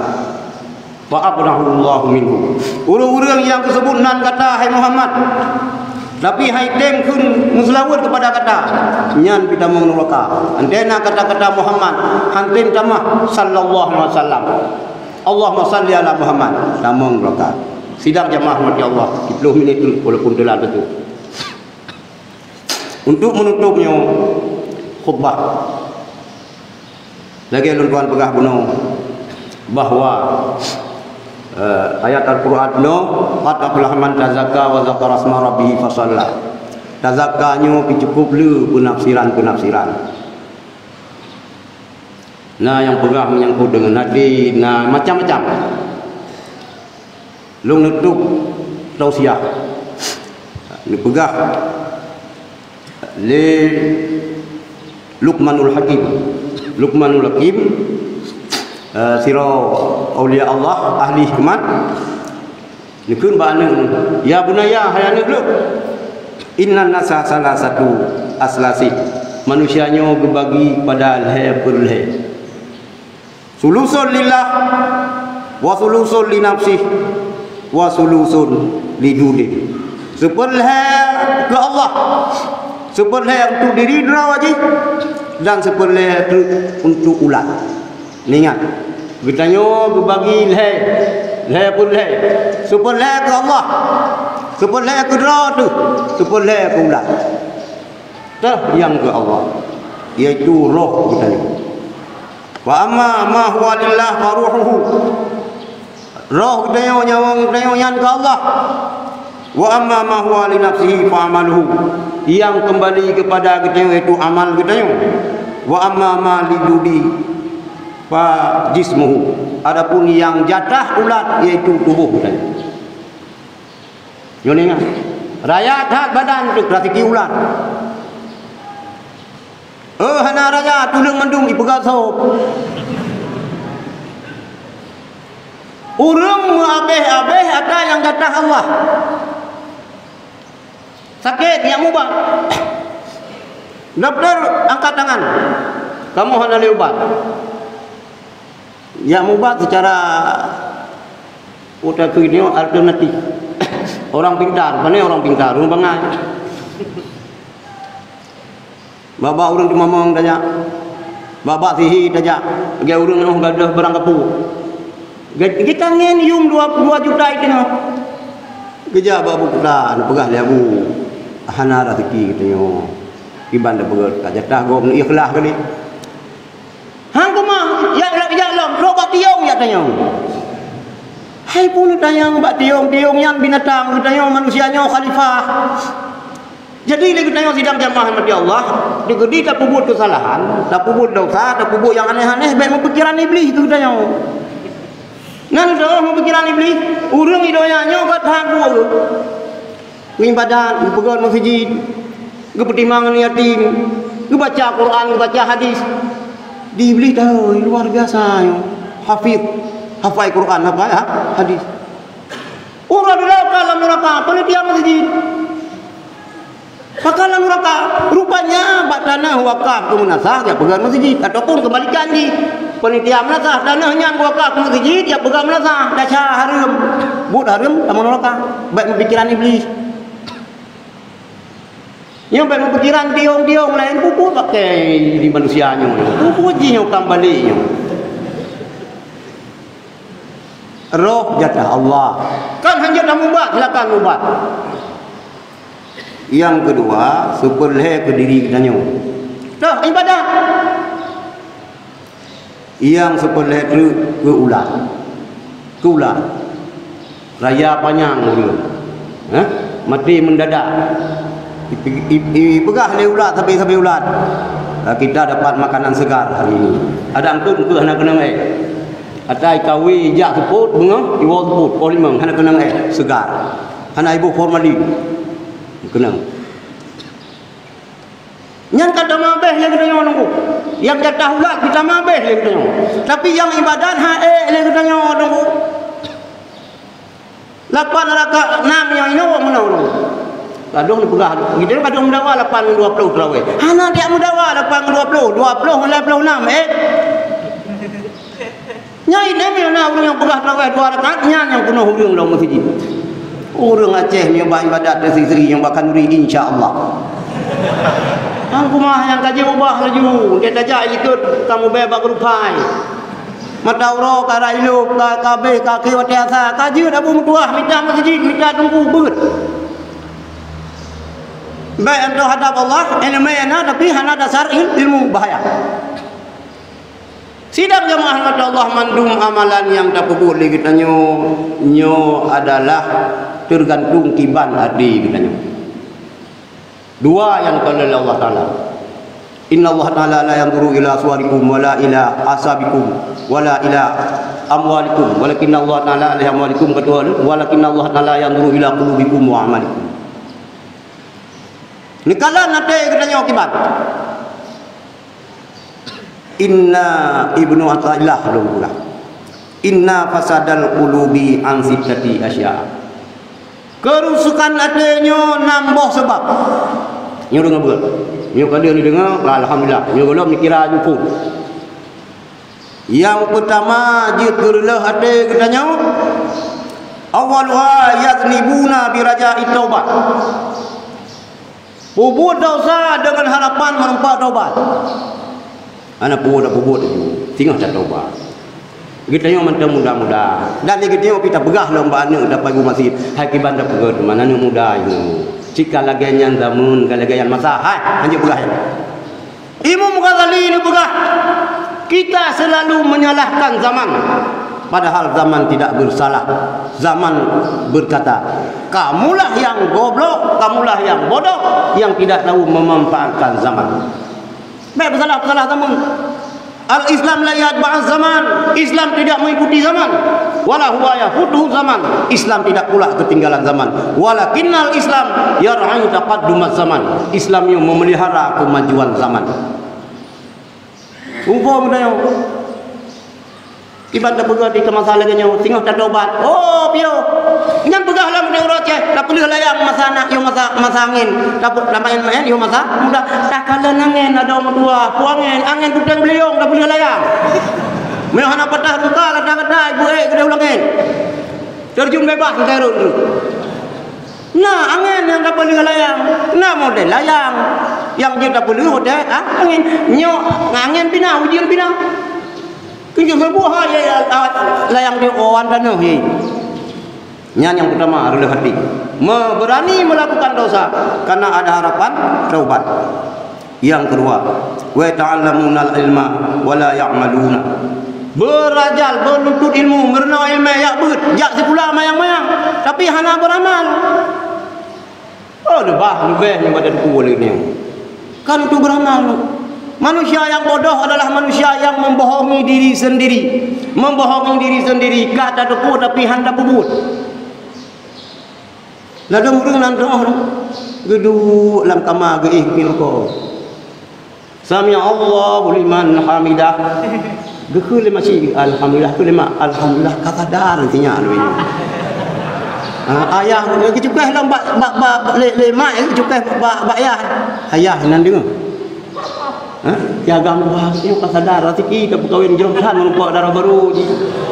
fa abrahullahu minhu." Ureuëng-ureuëng nyang geuseubut nan gata, hai Muhammad, tapi han tem kheun meuseulaweuet keupada gata, nyan pih tamong nuraka. Antena kata-kata Muhammad, han tem tamah sallallahu alaihi wasallam. Allahumma salli ala Muhammad, tamong nuraka. Sidang jamaah rahmati Allah, siplôh minit tu, walaupun teulat beutôi. Untuk menutup nyoe khutbah, lagée lôn tuan peugah bunoe bahwa, eh, ayat Al-Quran bunoe, "Qad aflaha man tazakka wa dzakara isma rabbih fa shalla." Tazakka nyoe pih cukup le peunafsiran-peunafsiran. Na nyang peugah menyangkut deungon até, na macam-macam. Lôn neutôp tausiah neupeugah lé Luqmanul Hakim. Luqmanul Hakim, eh, sidroe aulia Allah, ahli hikmat. Neukheun bak aneuk, "Ya bunayya, hai aneuk lôn, innan nasa salasatu aslasin." Manusia nyoe geubagi pada lhée peurlhée. Sulusun lillah, wa sulusun li nafsih, wa sulusun li dudih. Seupeurlhée keu Allah, seupeurlhée untuk diri droe jih, dan seupeurlhée teuk untuk ulat. Ingat, geutanyoe geubagi lhée, lhée peurlhée. Seupeurlhée keu Allah, seupeurlhée keu droe teuh, seupeurlhée keu ulat. Teuh nyang keu Allah, yaitu roh geutanyoe. Wa amma ma huwa lillah fa ruhuhu. Roh geutanyoe, nyawöng geutanyoe nyan keu Allah. Wa amma ma huwa li nafsihi fa amaluhu. Nyang keumbali keupada geutanyoe yaitu amal geutanyoe. Wa amma ma li dudi fa jismuhu. Adapun nyang jatah ulat yaitu tuboh geutanyoe. Nyoe ingat, raya that badan teuh raseuki ulat. Eh, hana raya tuleueng mandum ipeugah sôk. Ureuëng meuabéh-abéh atra nyang jatah Allah. Sakét, jak mubat. Dokto angkat tangan. Kamoe hana lé ubat. Jak mubat seucara, utak nyoe alternatif. Orang pintar, pane orang pintar, ureuëng bangai. Bak-bak ureuëng teumamong tajak, bak-bak sihé tajak, lagée ureuëng nyoe gadôh barang kapue. Ge-, geutangen yum dua, dua juta i teungoh. Geujak bak bu kuta, neupeugah lé bu, hana raseuki geutanyoe. Kiban tapeugah, ka jatah gob neuikhlas kali. Han keumah, jak lom, jak lom, trok bak tiong jak tanyong. Hai peue neutanyong bak tiong, tiong nyan binatang, geutanyoe manusia nyoe khalifah. Jadi lé geutanyoe sidang jamaah rahmati Allah, di keudi tapeubuet keusalahan, tapeubuet dosa, tapeubuet nyang aneh-aneh, bék meupikiran Iblih keu geutanyoe. Nan teuh meupikiran Iblih, ureuëng di donya nyoe ka that buet geuh. Geuibadat, geupeugöt meuseujid, geupeutimang aneuk yatim, geubaca Quran, geubaca hadis. Di Iblih tahu luar biasa nyoe. Hafiz, hafai Quran, hafai ha-, hadis. Ureuëng di neraka, lam neraka, panitia meuseujid. Pakon lam neraka? Rupanya bak tanah wakaf keu meunasah jak peugöt meuseujid, ataupun keubalikan jih. Panitia meunasah, tanah nyan wakaf keu meuseujid, jak peugöt meunasah, dasya hareuem. Buet hareuem, lam neraka. Bék meupikiran Iblih. Nyoe bék meupikiran tiong-tiong laén, peue-peue pakai di manusia nyoe. Peue-peue jih nyoe ka balek nyoe. Roh jatah Allah. Kan hanjeuet tamubat, silakan mubat. Nyang keudua, seupeurlhée keu diri geutanyoe. Toh, ibadat. Nyang seupeurlhée treuk keu ulat. Keu ulat. Raya panyang ureuëng. Hah? Maté mendadak. Ipe-, ip-, ipeugah lé ulat sabe-sabe ulat, "Ah, kita dapat makanan segar hari ini." Adak eungkôt-eungkôt hana keunong éh. Ata ikawé ijak seupôt beungoh, iwoe seupôt, poh limong hana keunong éh, segar. Hana iboh formalin. Keunong. Nyan ka tamah abéh lé geutanyoe nunggu. Nyang jatah ulat ka tamah abéh lé geutanyoe. Tapi nyang ibadat ha ék lé geutanyoe nunggu. Lapan rakaat nam nyang inoe meunoe nunggu. Gadôh neupeugah, geutanyoe gadôh meudawa lapan ngon dua ploh teurawéh. Hana jak meudawa lapan ngon dua ploh, dua ploh ngon lhée ploh nam, éh. Nyan idéh na ureuëng nyang peugah teurawéh dua rakaat, nyan nyang peunoh ureuëng lam meuseujid. Ureuëng Aceh nyang bak ibadat dan siri-siri nyang bak khanduri, insya Allah. Hang keumah nyang ka jiubah laju, dia tajak likot kamoe bak geurupai. Mata uroe ka rayup, ka, ka abéh, ka akhé watée asa, ka jeuet Abu meutuah, mita meuseujid, mita teungku beuet. Bék antoh hadab Allah, iéleumé na, tapi hana dasar il-, ilmu, bahaya. Sidang jamaah rahmat Allah, mandum amalan nyang tapeubuet lé geutanyoe nyoe adalah teugantung kiban até geutanyoe. Dua nyang teukalon lé Allah Taala. Inna Allah Taala la yanzuru ila suwarikum wala ila asabikum wala ila amwalikum, walakinna Allah Taala, la amwalikum, walakinna Allah Taala yanzuru ila qulubikum wa amalikum. Neukalon até geutanyoe kiban. Inna Ibnu Athaillah lôn peugah, "Inna fasadal qulubi an sittati asya." Keurusakan até nyoe nam boh sabab. Nyoe deungoe beutôi. Nyoe ka lheueh neudeungoe, alhamdulillah. Nyoe gohlom neukira jukuk. Nyang peutama jeuet keu reuloh até geutanyoe, awwaluha yaznibuna bi raja'i taubat. Peubuet desya deungon harapan meureumpok taubat. Hana peubuet, peubuet itu, singoh tatobat. Geutanyoe mantong muda-muda. Dan lé geutanyoe pih tapeugah lom bak aneuk tapajoh masjid, hai kiban tapeugah teuma aneuk muda itu. Cit ka lagée nyan zameun, ka lagée nyan masa. Hai, hanjeuet peugah nyan. Imam Ghazali neupeugah, kita selalu menyalahkan zaman, padahal zaman tidak bersalah. Zaman berkata, "Kamulah yang goblok, kamulah yang bodoh, yang tidak tahu memanfaatkan zaman." Baik, bersalah, bersalah zaman. Al-Islam la yatba'u zaman. Islam tidak mengikuti zaman. Wala huwa yafutuhu zaman. Islam tidak pula ketinggalan zaman. Walakinnal Islam yar'u taqaddumaz zaman. Islam yang memelihara kemajuan zaman. Umpama tanyoe, kiban tapeugah di masa lagée nyoe, singoh tatobat. Oh, piôh. Nyan peugah lam uroe Aceh, tapeuleueh layang masa na, yoh masa, masa angén. Tape-, tamaén-maén, yoh masa muda. Takalon angén, adoe meutuah, peue angén, angén tuteng beuliyong, tapeuleueh layang. Meuhana patah luka, kata-kata, ibu ék keudeh ulangén. Terjun bebas, enteron tu. Na angén nyang tapeuleueh layang, na model layang. Nyang jeuet tapeuleueh model, ah, angén. Nyoe angén pih na, ujeuen pih na. Keu jeuet meubuah, ya, ya, layang di awan tanoh, he. Nyan nyang peutama, reuloh até. Me-, berani melakukan dosa karena ada harapan taubat. Nyang keudua, "Wa yata'allamunal ilma wa la ya'maluna." Beurajal, beununtut ilmu, meurunoe ileumèe, jak beuet, jak sikula mayang-mayang, tapi hana beuramal. Oh, leubeh, leubeh nyoe pada teupeu lé nyoe. Kan tu beuramal. Manusia yang bodoh adalah manusia yang membohongi diri sendiri. Membohongi diri sendiri, ka tateupeue tapi hana tapeubuet. Ladôm ureueng nan troh geuduek lam kama geuéh keupieng rukok. "Sami Allahu liman hamidah." Geukheun lé masie, "Alhamdulillah," kheun lé mak, "Alhamdulillah ka sadar sinyak lôn nyoe." Ah, ayah geucukéh lom bak, bak, bak, lé, lé mak geucukéh bak, bak ayah. Ayah nan deungoe. Ha? Piagam Tuhan, nyoe ka sadar, raseuki tapeukawen jroh that meureumpok dara barô jih.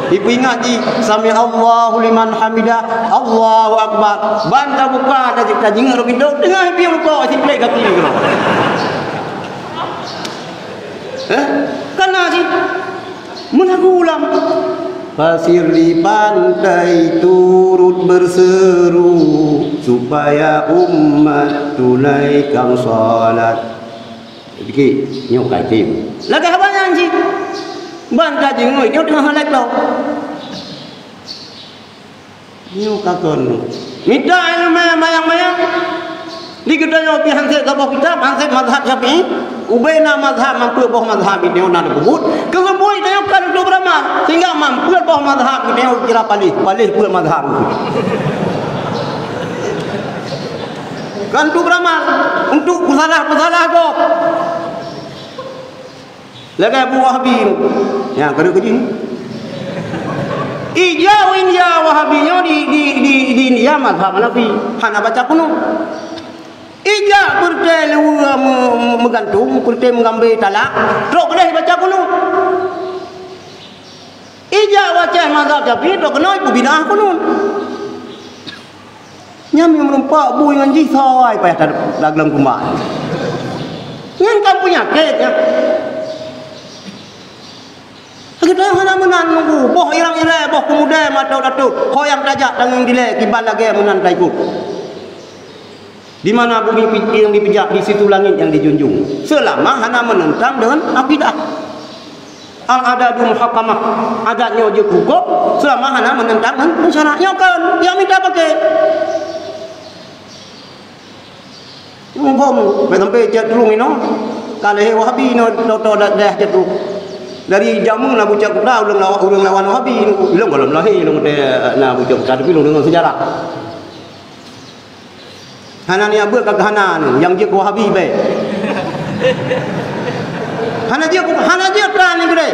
Ipeuingat jih, "Sami Allahu liman hamidah, Allahu Akbar." Ban tabuka, ta-, tajingeuk rot pintoe, teungoh ipiôh rukok, siplek gaki keudroe. Eh? Kana jih. Meulagu ulang. Pasir di pantai turut berseru, supaya umat tunaikan salat. Dikit, nyoe ka item. Lagèe haba nyan cit. Ban ka jingoe, nyoe teungoh halai klo. Nyoe ka kon. Mita ileumèe mayang-mayang. Di geutanyoe pih han sép saboh kitab, han sép mazhab Syafi'i. Ubé na mazhab, mampu boh mazhab, geutanyoe na teupeubuet. Keubeubui tanyoe ka lheueh beuramal. Sehingga mampu boh mazhab, geutanyoe kira paléh. Paléh peue mazhab. Kan tu beuramal untuk peusalah-peusalah gob. Lagèe Abu Wahabi tu. Nyang ka duek keu jih. Ija u India Wahabi nyoe di, di, di, di India mazhab Hanafi. Hana baca kunut. Ija peureutée luweue meu-, meu-, meugantung, peureutée meugambé talak, trok keudeh baca kunut. Ija u Aceh mazhab Syafi'i trok keunoe peubinah kunut. Nyan meunyoe meureumpok bui ngon jih, soe payah ta-, tagleng kumbak. Nyan kan peunyakét nyan. Geutanyoe hana meunan nunggu, boh irang-irée, boh peumudée, matot-atot, ho nyang tajak tangieng dilée, kiban lagée meunan taikot. Di mana bumi pi-, yang dipijak, di situ langit yang dijunjung. Seulama hana meunentang deungon akidah. Al-adatu muhakkamah, adat nyoe jeuet hukôm seulama hana meunentang ngon syarak. Nyoe kon nyang mita paké. Muphom, bèk sampai Cot Trueng inoe ka lheueh Wahabi inoe, toto da-, daerah Cot Trueng. Dari jameun Abu Cot Kuta ulôn lawan, ureueng lawan Wahabi, ulôn gohlom lahé, ulôn na Abu Cot Kuta, tapi ulôn deungoe seujarah. Hana niat beuet ka keuhana nyoe, nyang jeuet keu Wahabi bèk. Hana jeuet, hana jeuet ka nyoe keudeh.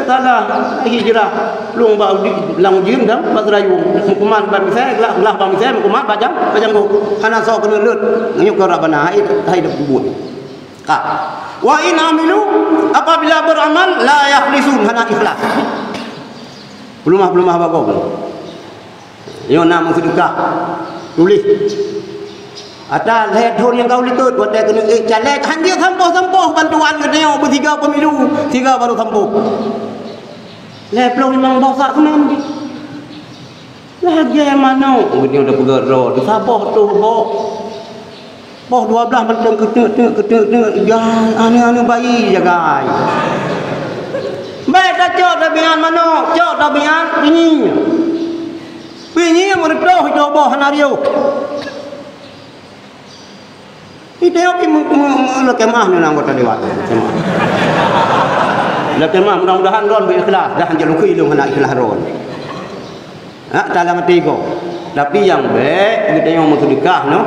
Salah hijrah, lôn bak udi-, lam ujeuen dan bak seurayu. Meukumat bak misai, glah, glah bak misai, meukumat bak jang-, bak janggong. Hana soe keuneuk leuet. Nyoe keu Rabbana, hai, hai deuh peubuet. Ka. Wa in amilu, apabila beramal, la yakhlisun, hana ikhlas. Peuleumah-peuleumah bak gob. Nyoe na meuseudeukah. Tuléh. Ata lhèe thon nyang ka u likot, watèe keuneuk ék caleg, han jeuet sampôh-sampôh bantuan geutanyoe beusiga pemilu, siga barô sampôh. Lhèe ploh limong boh sak seumén jih. Lagèe manok geutanyoe tapeugöt droe, saboh toh boh. Boh dua blaih mantong keuteuk-teuk, keuteuk-teuk, jai, aneuk-aneuk bayi jagai. Bèk tacok tabiat manok, cok tabiat pinyie. Pinyie meureutôh itoh boh hana riôh. Itoh pi me-, me-, me-, lakèe meu'ah ngon anggota dewan. Lakèe meu'ah, mudah-mudahan droen beu ikhlas, dah jalukui lôn hana ikhlas droen. Ha, dalam até gob. Tapi nyang bèk geutanyoe meuseudeukah, noh.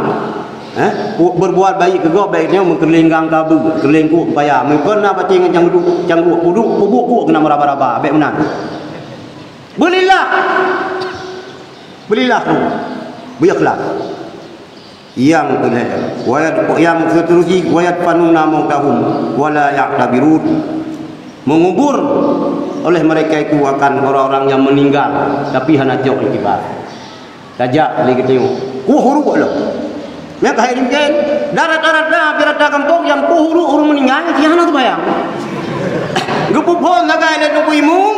Eh, pu-, berbuat baik keu gob, bèk geutanyoe meukeulileng gang kabu, keulileng kuek paya. Meukon na pacé ngon cangguek, cangguek puduk, peubuet kuek keunan meuraba-raba, bèk meunan. Beulillah. Beulillah. Beuikhlas. Nyang keulhèe, wa yad-, nyang seterusnya, "Wa yadfanuna mautahum wa la ya'tabirun." Mengubur oleh mereka itu akan orang-orang yang meninggal, tapi hana cok iktibar. Tajak lé geutanyoe, kuh uruek lom. Nyang ka hai ringkén, darat-darat na, pih rata gampông nyang kuh uruek ureueng meuninggai, nyan hana teubayang. Geupeuphon sagai lé Teungku Imum,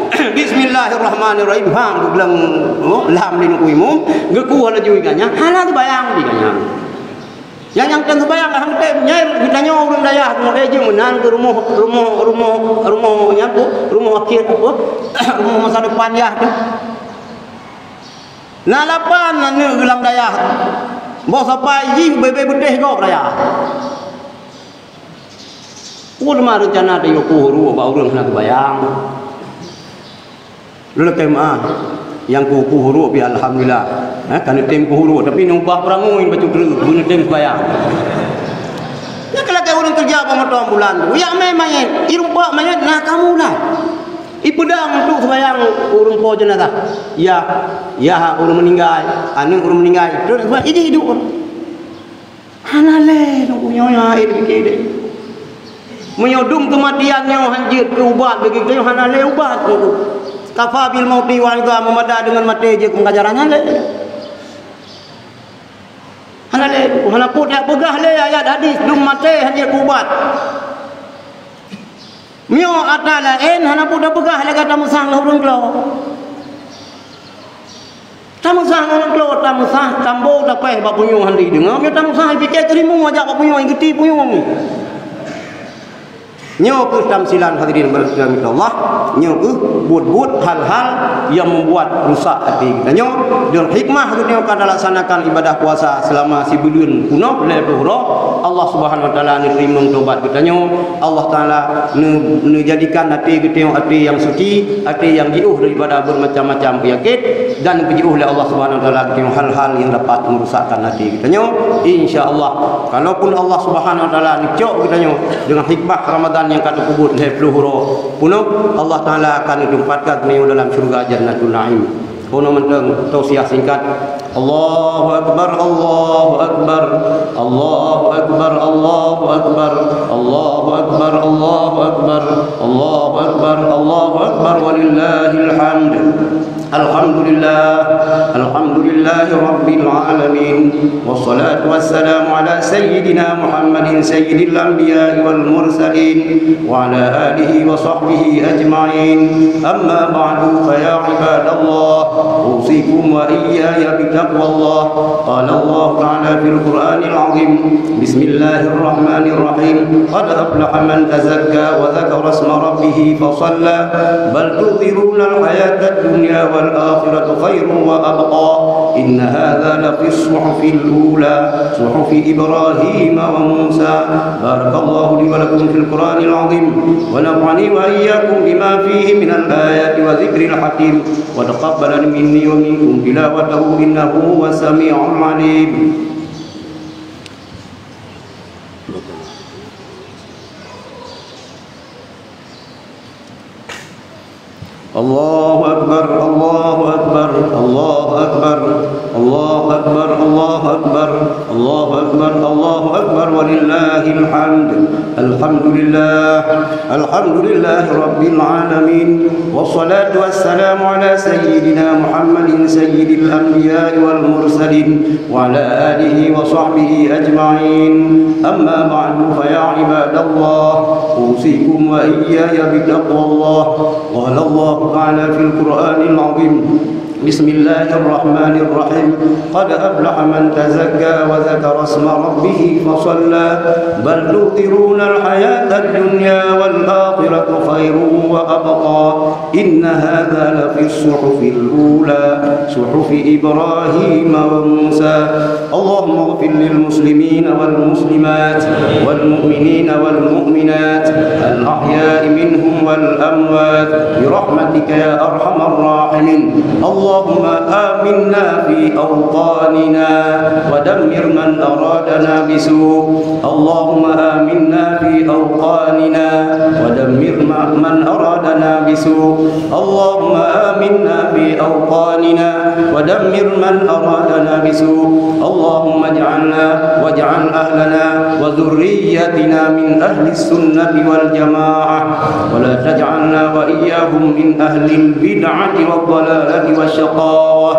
"Bismillahirrahmanirrahim." Hang geublang, oh, lam lé Teungku Imum, geukueh laju ié nyan, hana teubayang ié nyan. Nyang, nyang tem teubayang hana tem, nyan geutanyoe ureueng dayah, eh, jeuet meunan keu rumoh, rumoh, rumoh, rumoh nyan peue, rumoh akhé peue, rumoh masa depan yah teuh. Na lapan aneuk geuh lam dayah. Boh sapai jih bèe-bèe beutéh gob dayah. Peue teuma reuncana teuh yue kuh uruek bak ureueng hana teubayang? Lôn lakèe meu'ah, nyang kuh, kuh uruek pih alhamdulillah. Ha, ka neutem kuh uruek, tapi neubah peurangui bacut treuk, beu neutem seumayang. Nyan keuh lakèe ureueng keureuja bak moto ambulan tu. Jak mè manyét, irumpok manyét na kamoe na. Ipeudong untuk seumayang ureueng po jeunazah. Ya, ya ureueng meuninggai, aneuk ureueng meuninggai. Terus seumayang, idéh iduek. Hana lé nyoe, nyoe hana lé pike deh. Meunyoe dum keumatian nyoe han jeuet keu ubat bagi geutanyoe, hana lé ubat nyoe. Kafa bil mauti wa'idha, meumada deungon maté jeuet keu pelajaran, hana lé. Hana lé, hana peue tapeugah lé ayat hadis dum maté han jeuet keu ubat. Meunyoe atra laén hana peue tapeugah lé gata meusang lé ureueng klo. Tameusah ngon klo, tameusah tambo tapéh bak punyueng han jideungoe, meunyoe tameusah pike teurimong ajak bak punyueng, geuti punyueng nyoe. Nyoe keuh tamsilan hadirin berkahwin Allah, nyoe keuh buet-buet hal-hal yang membuat rusak até geutanyoe. Dan hikmah geutanyoe ka talaksanakan ibadah puasa selama sibuleuen peunoh lhèe ploh uroe, Allah Subhanahu Wa Taala neuteurimong tobat geutanyoe. Allah Taala ne-, neujadikan até geutanyoe até nyang suci, até nyang jiôh daripada bermacam-macam penyakit, dan geujiôh lé Allah Subhanahu Wa Taala geutanyoe hal-hal nyang dapat merusakkan até geutanyoe. Insya Allah, kalaupun Allah Subhanahu Wa Taala neucok geutanyoe deungon hikmah Ramadan nyang ka teupeubuet lhèe ploh uroe peunoh, Allah Taala akan neuteupatkan geutanyoe dalam syurga Jannatul Naim. Keunoe mantong tausiah singkat. Allahu Akbar, Allahu Akbar, Allahu Akbar, Allahu Akbar, Allahu Akbar, Allahu Akbar, Allahu Akbar, Allahu Akbar, walillahil hamd. Alhamdulillah, alhamdulillahi rabbil alamin. Wassalatu wassalamu ala sayyidina Muhammadin sayyidil anbiya'i wal mursalin. وعلى آله وصحبه أجمعين. أما بعد، فيا عباد الله، أوصيكم وإياي بتقوى الله. قال الله تعالى في القرآن العظيم: بسم الله الرحمن الرحيم. قد أفلح من تزكى وذكر اسم ربه فصلى. بل تؤثرون الحياة الدنيا والآخرة خير وأبقى. إن هذا لفي الصحف الأولى، صحف إبراهيم وموسى. بارك الله لي ولكم في القرآن العظيم، ونفعني وإياكم بما فيه من الآيات وذكر الحكيم، وتقبل مني ومنكم تلاوته إنه هو السميع العليم. الله أكبر، الله أكبر، الله أكبر، الله أكبر، الله أكبر، الله أكبر، الله أكبر، ولله الحمد. الحمد لله، الحمد لله رب العالمين، والصلاة والسلام على سيدنا محمد سيد الأنبياء والمرسلين، وعلى آله وصحبه أجمعين. أما بعد، فيا عباد الله، أوصيكم وإياي بتقوى الله. قال الله تعالى في القرآن العظيم: بسم الله الرحمن الرحيم. قد أفلح من تزكى وذكر اسم ربه فصلى. بل تؤثرون الحياة الدنيا والآخرة خير وأبقى. إن هذا لفي الصحف الأولى، صحف إبراهيم وموسى. اللهم اغفر للمسلمين والمسلمات والمؤمنين والمؤمنات الأحياء منهم والأموات برحمتك يا أرحم الراحمين. اللهم آمنا في أوطاننا ودمر من أرادنا بسوء. اللهم آمنا في أوطاننا ودمر م-، من أرادنا بسوء. اللهم آمنا في أوطاننا ودمر من أرادنا بسوء. اللهم اجعلنا واجعل أهلنا وذريتنا من أهل السنة والجماعة، ولا تجعلنا وإياهم من أهل البدعة والضلالة والشقاوة.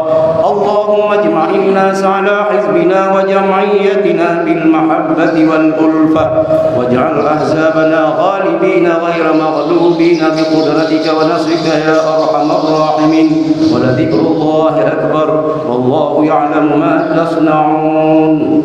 اللهم اجمع الناس على حزبنا وجمعيتنا بالمحبة والألفة، واجعل أحزابنا غالبين غير مغلوبين بقدرتك ونصرك يا أرحم الراحمين. ولذكر الله أكبر، والله يعلم ما تصنعون.